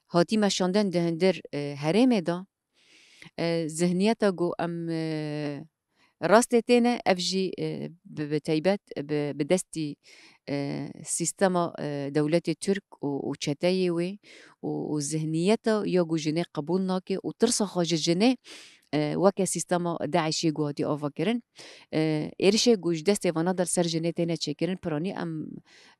hatî meşandin di hundir, e, herêmê de, e, zihniyeta ku em, e, rastê têne, ev jî, e, bi, bi teybet, bi, bi destî, e, sîstema, e, dewletê Tirk û, û çeteyê wê û, û zihniyeta ya ku jinê qebûl nake û tirsa xwe ji jinê, e, weke sîstema DAIŞê ku hatî avakirin, e, êrişê ku ji destê vana de li ser jinê têne çêkirin, piranî em,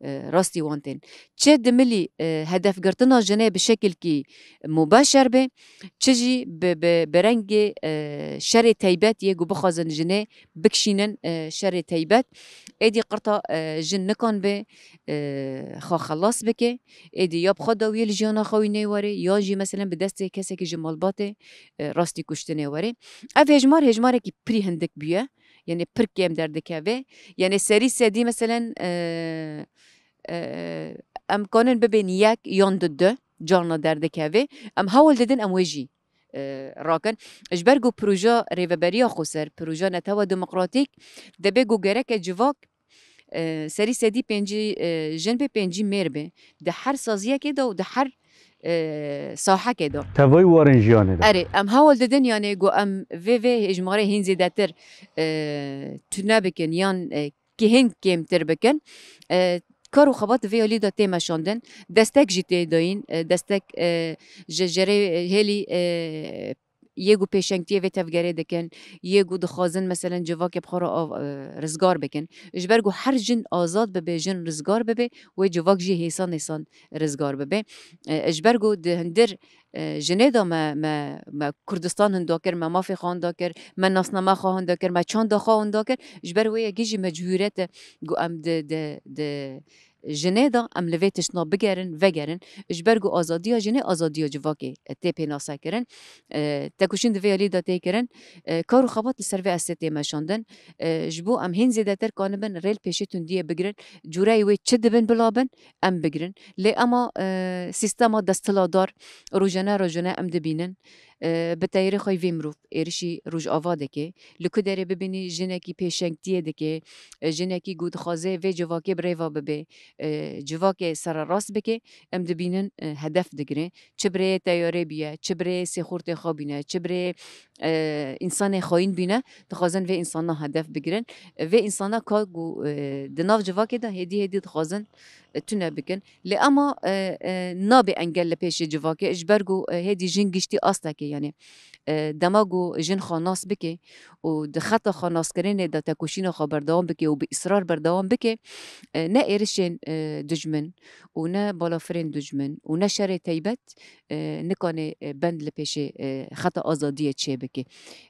e, rastî wan tên. Çi di milî, e, hedefgirtina jinê bi şekilkî mubeşer be, çi jî bi, bi, bi rengê, e, şerê teybet yê ku bixwazin jinê bikişînin, e, şerê teybet. Êdî qirta, e, jin nikan be, e, xwe xelas bike. Êdî ya bi xwe dawiyê li jiyana xwe wî nêwere, yan jî meselen bi destê kesekî ji malbatê, e, rastî kuştinê were. Ev hêjmar, hêjmarekî pirî hindik bûye. Yanê pir kêm derdikeve. Yanê serî sedî meselen, e, e, em kanin bibên yek yan du du carna derdikeve. Em hewl didin em wê jî, e, rakin. Ji ber ku proja Rêveberiya Xweser, proja Netewa Demokratîk, dibê ku gereke civak, e, serî sedî pêncî, e, jin be, pêncî mêr be. Di her saziyekê de û di her, e, sahekê de. Tevayî warên jiyanê de. Erê, em hewl didin, yanê ku em vê, vê hêjmarê hîn zêdetir, e, tune bikin yan, e, ki hîn kêmtir bikin. E, kar û xebat vê alî de tê meşandin. Destek jî tê dayîn. E, destek, e, ji, ji rê hêlî, e, yê ku pêşengtiyê vê tevgerê dikin, yê ku dixwazin, meselen, civakê bi xwe re av-, e, rizgar bikin. Ji ber ku her jin azad bibe, jin rizgar bibe, wê civak jî hêsan hêsan rizgar bibe. E, ji ber ku di hundir, e, jinê de me, me, me Kurdistan hinda kir, me mafê xwe hinda kir, me nasnama xwe hinda kir, me çanda xwe hinda kir. Ji ber wê yekê jî me cihûret e ku em di, di, di, jinê de em li vê tiştna bigerin, vegerin. Ji ber ku azadiya jinê azadiya civakê tê pênasekirin. E, tekoşîn di vê alî de tê kirin. E, kar û xebat li ser vê astê tê meşandin. E, ji bo em hîn zêdetir kanibin rê li pêşê tundiyê bigirin. Cûreyê wê çi dibin bila bin, em bigirin. Lê ema, e, sîstema desthiladar rojane rojane em dibînin. E, bi teyarê xwe yî vê mirov êrişî Rojava dike. Li ku derê bibînî jinekî pêşengtiyê dike, e, jinekî ku dixwaze vê civakê bi rêva bibe, e, civakê sererast bike, em dibînin, e, hedef digire. Çi bi rêyê teyarê bûye, çi bi rêyê sêxurtê xwe bîne, çi bi rêyê, e, însanê xayîn bîne, dixwazin vê însana hedef bigirin. E, vê însana ka ku, e, di nav civakê de hêdî hêdî dixwazin, e, tune bikin. Lê ema, e, e, nabe engel li pêşê civakê, ji ber ku, e, hêdî jin giştî astekê, yanî, e, dema ku jin xwe nas bike û di xeta xwe naskirinê de tekoşîna xwe berdewam bike û bi îsrar berdewam bike, e, ne êrişên, e, dijmin û ne balafirên dijmin û ne şerê teybet, e, nikane, e, bend li pêşê, e, xeta azadiyê çê bike.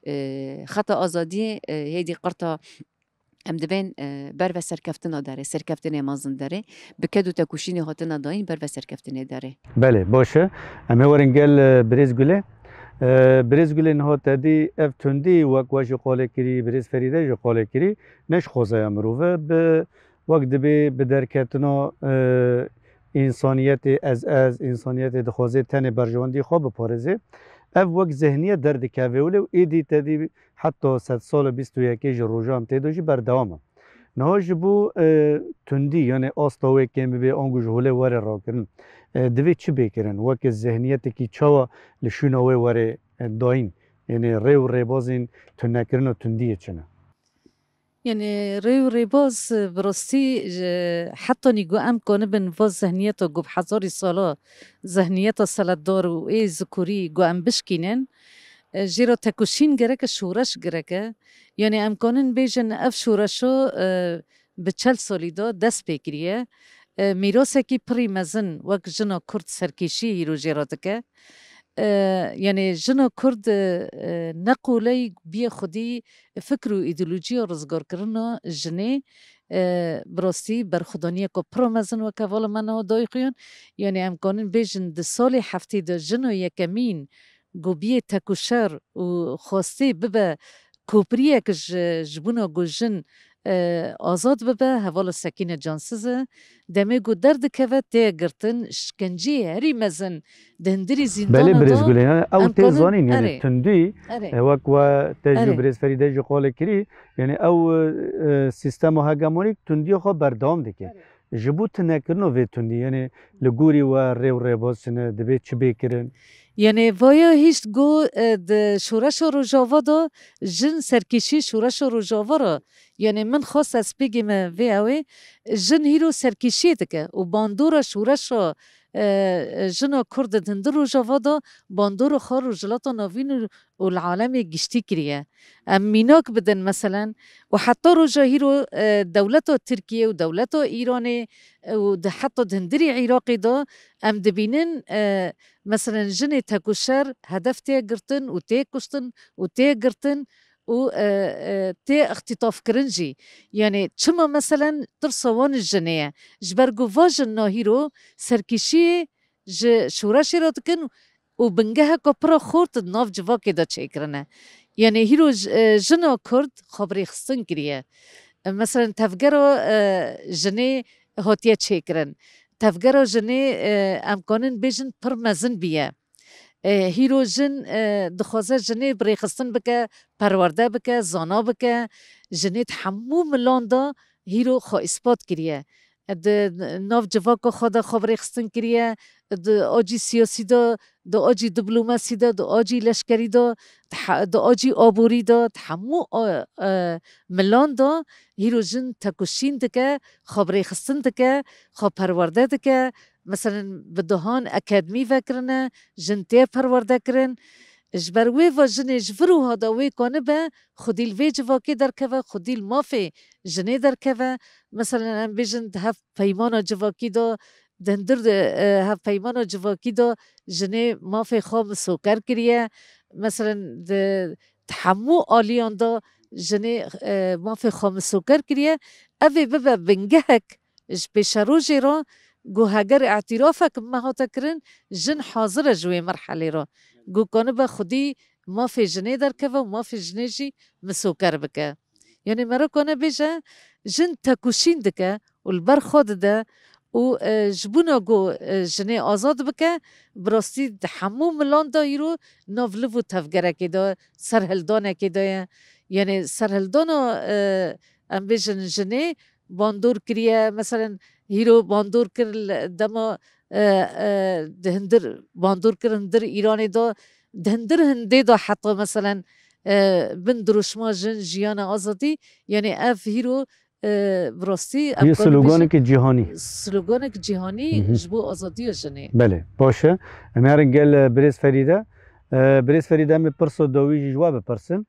E, xeta azadiyê, e, hêdî qirta em dibên, e, ber ve serkeftina derê, serkeftinê mezin derê, bi ked û tekoşînê hatina dayîn ber ve serkeftinê derê. Belê, baş e. Em ê werin gel, e, birêz Gulê. E, birêz Gulê, niha te dî ev tundî wek we jî qalê kirî, birêz Ferîde jî qalê kirî, ne ji xwezaya mirov e, bi, wek dibê bi derketina, e, însaniyetê ez ez, însaniyetê dixwaze tenê berjewendî xwe biparêze. Ev wek zihniyet derdikeve wile û êdî te dî heta sedsala bîst û yekê ji roja em tê de jî berdewam e. Niha ji bo, e, tundî, yanê asta wê kêm bibe, ango ji holê were rakirin, e, divê çi bê kirin? Weke zihniyetekî çawa li şûna wê were, e, dayîn? Yanê rê û rêbazên tunekirina tundiyê çi ne? Yanê rê û rêbaz, e, bi rastî, e, hetanî ku em kanibin va zihniyeta ku bi hezarî sala zihniyeta seletdar û ê zikurî ku em bişkînin, E, jê re tekoşîn gerek e, şoreş gerek e. Yanî em kanin bêjin ev şoreşo, e, bi çel salî de dest pê kiriye. E, mîrasekî pirî mezin wek jina Kurd serkêşî hîro jê re dike. E, yanî jina Kurd, e, e, ne qoley bîye xwedî fikr û îdeolojiya rizgarkirina jinê, e, bi rastî berxwedaniyeke pir mezin weke hevala me niha dayî xuyan. Yanî em kanin bêjin di salê heftê de jina yekemîn ku bîyê tekoşer û xwestê bibe kopriyek ji, ji bona ku jin, e, azad bibe, hevala Sekîne Cansiz e. Demê ku derdikeve tê girtin, şkenceyê herî mezin di hundirî zîndana Belê birêz de Gulê, yani ew em tê kanin, zanîn, yani erê, tundî, erê. e, wek we te jî Erê. birêz Ferîde jî qolê kirî, yani ew, e, sîstema hegemonîk tundiya xwe berdewam dike. Erê. Ji bo tunekirina vê tundî, yani li gorî we rê û rêbaz çi ne, divê çi bê kirin? Yanî vaya hişt got, e, di şoreşa Rojava de jin serkêşî şoreşa Rojava re, yanî min xwest ez bigîme vê ew ê, jin hîro serkêşiyê dike û bandora şoreşa, e, jina Kurd di hundir Rojava de bandora xwe Rojhilata Navîn û û li alemê giştî kiriye. Em mînak bidin, meselen, û heta roja hîro, e, dewleta Tirkiye û dewleta Îranê, e, û di heta di hundirî Iraqê de em dibînin, e, meselen, jinê tekoşer hedef tê girtin û tê kuştin û tê girtin û, e, e, tê îxtîtafkirin jî. Yanî çima, meselen, tirsa wan ji jinê ye? Ji ber ku va jina hîro serkêşiyê ji şoreşê re dikin û bingeheka pira xurt di nav civakê de çêkirine. Yanî hîro j-, e, jina Kurd xwe bi rêxistin kiriye. E, meselen tevgera, e, jinê hatiye çêkirin. Tevgera jinê, e, em kanin bêjin pir mezin bîye. E, hîro jin, e, dixwaze jinê bi rêxistin bike, perwerde bike, zana bike. Jinê di hemû milan de hîro xwe îspat kiriye. Di nav civaka xwe de xwe bi rêxistin kiriye, di acî siyasî de, di acî diplomasî de, di acî leşkerî de, di he-, di acî aborî de, di hemû, e, e, milan de hîro jin tekoşîn dike, xwe bi rêxistin dike, xwe perwerde dike. Meselen, bi dehan akademî vekirine, jin tê perwerde kirin. Ji ber wê ve jinê ji vir û hada wê kanibe xwedî li vê civakê derkeve, xwedî li mafê jinê derkeve. Meselen, em bêjin di hev peymana civakî de, di hundir de, e, hev peymana civakî de jinê mafê xwe misoker kiriye. Meselen, di, di hemû aliyan de jinê, e, mafê xwe misoker kiriye. Ev ê bibe bingehek ji pêşerojê re, ku heger îtirafek me hate kirin, jin hazir e ji wê merhelê re. Ku kanibe xwedî mafê jinê derkeve û mafê jinê jî misoker bike. Yanî mero kane bêje, jin tekoşîn dike û li ber xwe dide û, e, ji bona ku, e, jinê azad bike, bi rastî di hemû milan de îro nav liv û tevgerekê de, serhildanekê de ye. Yanî serhildana, e, em bêjin jinê bandor kiriye, meselen hîro bandor kir li dema, e, e, di hundir bandor kir hundir Îranê de, di hundir Hindê de heta meselen, e, bin dirûşma jin, jiyana, azadî, yanî ev hîro, e, bi rastî em Yê karin bêjin sloganeke cîhanî. sloganek cîhanî Hı hı. ji bo azadiya jinê. Belê, baş e. Em herin gel, e, birêz Ferîde. E, birêz Ferîde, em ê pirsa dawî jî ji we bipirsin.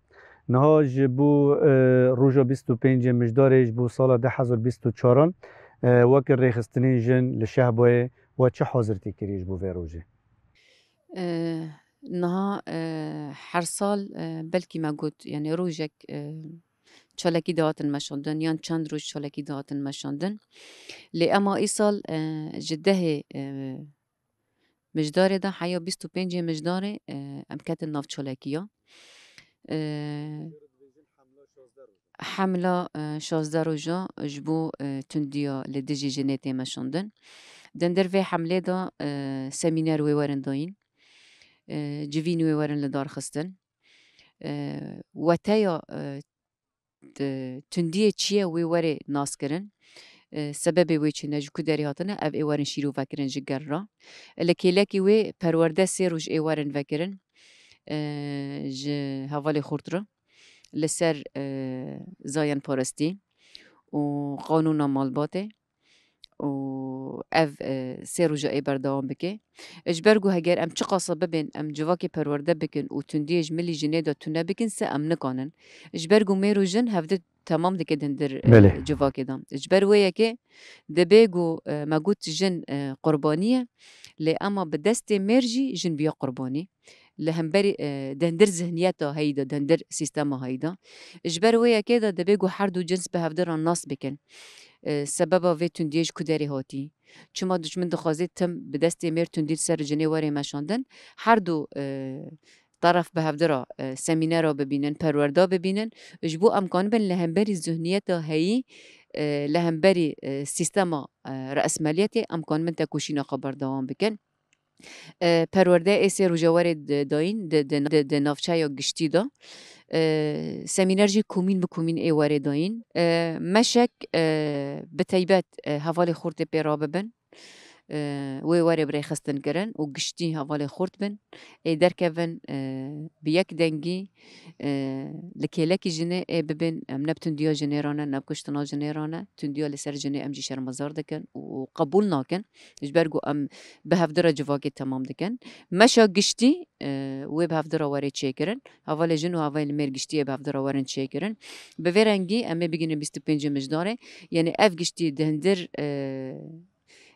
Niha ji bo, e, roja bîst û pêncê Mijdarê ji bo sala du hezar bîst û çaran, e, weke rêxistinên jin li Şehbayê we çi hazirtî kiriye ji bo vê rojê? E, niha, e, her sal, e, belkî me got, yani rojek, e, çalakî dihatin meşandin, yan çend roj çalakî dihatin meşandin. Lê ema îsal, e, ji dehê, e, Mijdarê de heya bîst û pêncê Mijdarê, e, em ketin nav çalakiya. E, hemla, e, şazdeh roja ji bo, e, tundiya li dijî jinê tê meşandin. Di hundir vê hemlê de, e, semîner wê werin dayîn. E, civîn wê werin li dar xistin. E, weteya, e, di tundiyê çi ye wê were naskirin. E, sebebê wê çi ne, ji ku derê hatine, ev ê werin şîrove kirin ji ger re. Li kêlekî wê perwerde sê roj ê werin vekirin, e, ji hevalê xurt re li ser, e, zayenparestî û qanûna malbatê. û ev, e, sê roja ê berdewam bike. Ji ber ku heger em çiqasa bibên, em civakê perwerde bikin û tundiyê ji milî jinê de tune bikin, se em nikanin. Ji ber ku mêr û jin hevdi temam dike di hundir, e, Belê. civakê de. Ji ber wê yekê dibê ku, e, me got jin, e, qurbanî ye, lê ema bi destê mêr jî jin biya qurbanî. Li hemberî, e, di hundir zihniyeta heyî de, di hundir sîstema heyî de. Ji ber wê yekê de dibê ku her du cins bi hevdi re nas bikin. E, sebeba vê tundiyê ji ku derê hatî? Çima dijmin dixwaze tim bi destê mêr tundî li ser jinê were meşandin? Her du, e, teref bi hevdi re, e, semînera bibînin, perwerda bibînin. Ji bo em kanibin li hemberî zihniyeta heyî, e, li hemberî, e, sîstema, e, reesmeliyetê em kanibin tekoşîna xwe berdewam bikin. E, perwerde ê sê roja were di, dayîn di, di, di, di navçeya giştî de. E, semîner jî komîn bi komîn ê were dayîn. E, meşek, e, bi teybet, e, hevalê xortê pê rabibin. E, wê were bi rêxistin kirin û giştî hevalê xort bin. Ê derkevin, e, bi yek dengî, e, li kêlekî jinê ê bibin. Em ne bi tundiya jinê re ne, ne bi kuştina jinê re ne. Tundiya li ser jinê em jî şermezar dikin û qebûl nakin. Ji ber ku em bi hevdi re civakê temam dikin. Meşa giştî, e, wê bi hevdi re were çêkirin. Hevalê jin û hevalê mêr giştî ê bi hevdi re werin çêkirin. Bi vê rengî em ê bigihînin bîst û pêncê Mijdarê. Yanî ev giştî di hundir, e,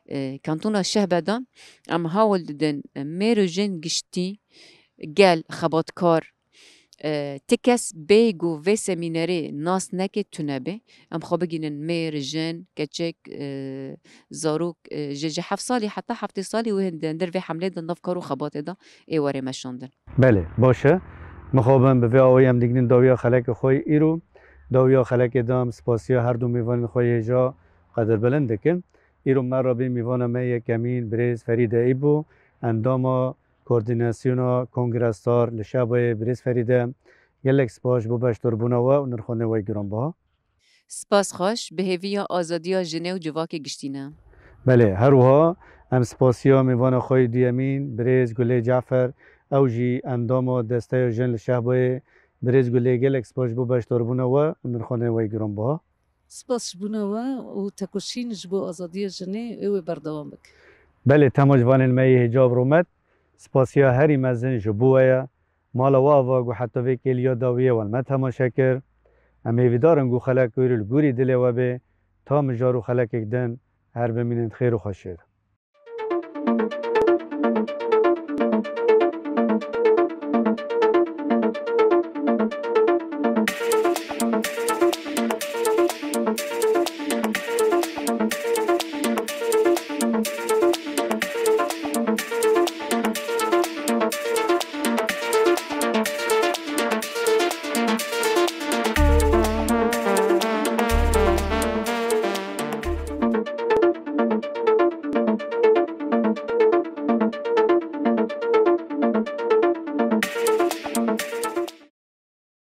e, kantona Şehbe de em hewl didin, e, mêr û jin giştî, gel, xebatkar, e, ti kes bê ku vê semînerê nas neke tune bê. Em xwe bigihînin mêr, jin, keçik, e, zarok, e, ji, ji heft salî heta heftê salî wê hin-, di hundir vê hemlê de nav kar û xebatê de ê were meşandin. Belê, baş e. Mixabin bi vê awayî em digihînin dawiya xelekê xwe yê îro. Dawiya xelekê de em spasiya her du mêvanên xwe yê hêja qedirbilind dikin. Îro me re bê mîvana me yekemîn birêz Ferîde Îbo, endama Koordînasyona Kongre Star li Şehbayê. Birêz Ferîde, gelek spas ji bo beşdarbûna we û nirxandina we yê giranbiha. Spas xweş, bi hêviya azadiya jinê û civakê giştî ne. Belê, her wiha em spasiya mêvana xwe yê duyemîn, birêz Gulê Cafer, ew jî endama Desteya Jin li Şehbayê. Birêz Gulê, gelek spas ji bo beşdarbûna we û nirxandina we yê giranbiha. Spas ji bona we û tekoşîn ji bo azadiya jinê ê wê berdewam bike. Belê, temaşvanên me yê hêja û rûmet, spasiya herî mezin ji bo we ye. Mala we ava ku heta vê kêliya dawiyê we li me temaşe kir. Em hêvîdar in ku xelek wêrî li gorî dilê we bê. Ta mijar û xelekek din her bimînin di xêr û xweşiyê de.